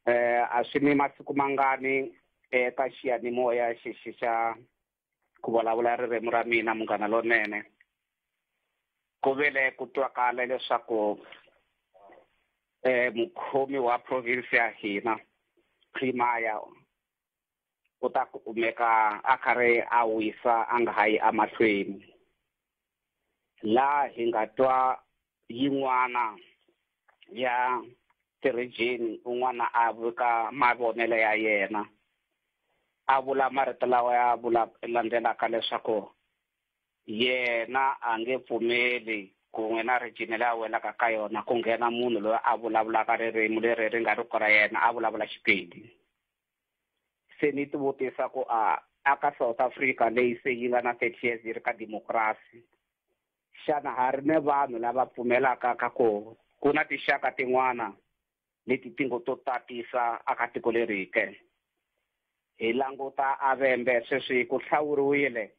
A swi ni masiku mangani eka xiyanimoya xexi xa ku vulavula ririmi ra mina Munghana Lonene ku vile ku twakala leswaku mukhomi wa province ya hina Primaya u ta kumeka a karhi a wisa a nga ha yi emahlweni. Laha hi nga twa yin'wana ya ti-region un'wana a vika mavonelo ya yena a vula marito lawa ya vula landzelaka leswaku yena a nge pfumeli kun'we na region leyi a welaka ka yona ku nghena munhu loyi a vulavulaka ririmi leri ri nga ri ku ra yena a vulavula Xipedi. Se ni ti vutisa ku a aka South Africa leyi se yi nga na 30 years yi ri ka democracy, xana ha ri ni vanhu lava pfumelaka ka ku ku na tinxaka tin'wana leti ti ngo to tatisa aka tiko leri ke? Hi languta a Vhembe sweswi ku hlawuriwile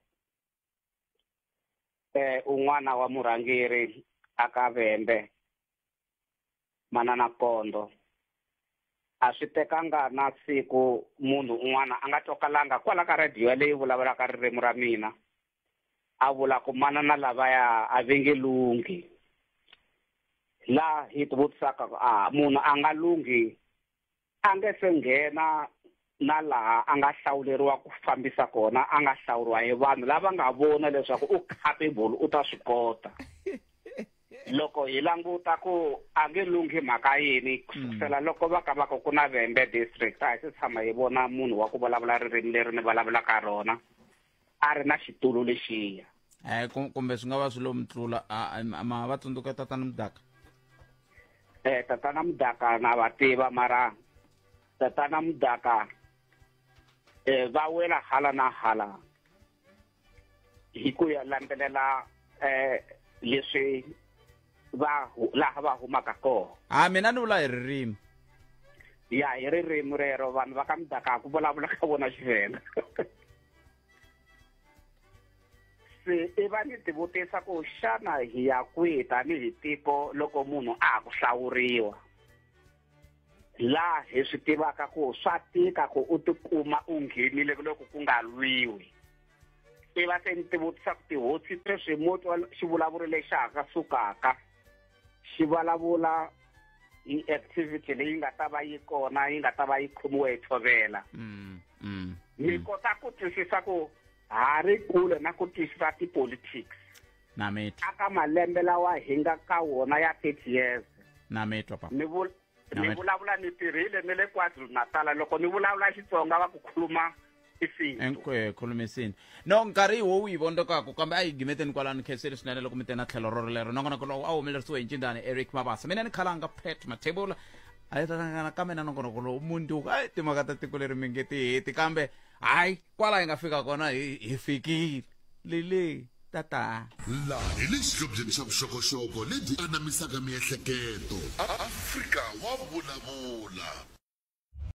un'wana wa murhangeri aka Vhembe, Manana Kondo. A swi tekanga na siku munhu un'wana a nga twakalanga kwala ka radio leyi vulavulaka ririmi ra mina a vula ku manana lavaya a va nge lunghi. La hi ti vutisaka ku a munhu a nga lunghi a nge se nghena na laha a nga hlawuleriwa ku fambisa kona a nga hlawuriwa hi vanhu lava nga vona leswaku u capable u ta swi kota loko hi languta ku a nge lunghi mhaka yini ku sukusela loko va ka va ku ku na vhembe district a hi se tshama hi vona munhu wa ku vulavula ririmi leri ni vulavulaka rona a ri na xitulu lexiya eh kumbe swi nga va swi lo mi tlula ma va tsundzuka tatana mudaka eh tatana mudaka na va tiva mara tatana mudaka eh va wela hala na hala hi ku ya landzelela eh leswi va laha va humaka kona a mina ni vula hi ririmi ya hi ririmi rero vanhu va ka mudaka ku vulavula ka vona xivhenda se i va ni tivutisa ku xana hi ya kwihi tanihi tiko loko munhu a ha ku hlawuriwa laha hi swi tivaka ku swa tika ku u tikuma u nghenile loko ku nga lwiwi i va se ni tivutisa ku tihosi sweswi mo twa xivulavuri lexi ha ka sukaka xi vulavula hi activity leyi nga ta va yi kona yi nga ta va yi khomiwe hi tshovela mm, mm, mi kota ku twisisa ku ha ri kule na ku twisisa ti-politics na mi twa aka malembe lawa hi nga ka wona ya 30 years na mi twa papa ni vul ni vulavula ni tirhile ni le KwaZulu Natal loko ni vulavula Xitsonga va ku khuluma isintu eh, khulumisini no nkarhi wo wu yi vondokaku kambe a yi gimeteni kwalano khenseli swinene loko mi te na tlhelo roro lero nongonoko lowu a humelerisiwe hi ncindani eric mabasa mina ni khalanga pet mathebula a yi ta hlangana kambe na nongonoko lowu mundzuku a timhaka ta tiko leri mi nge ti heti kambe hayi kwala hi nga fika kona hi hi fikile lele tata Laha hi le xihlobyeni xa vuxokoxoko lebyi anamisaka miehleketo. Afrika wa vulavula.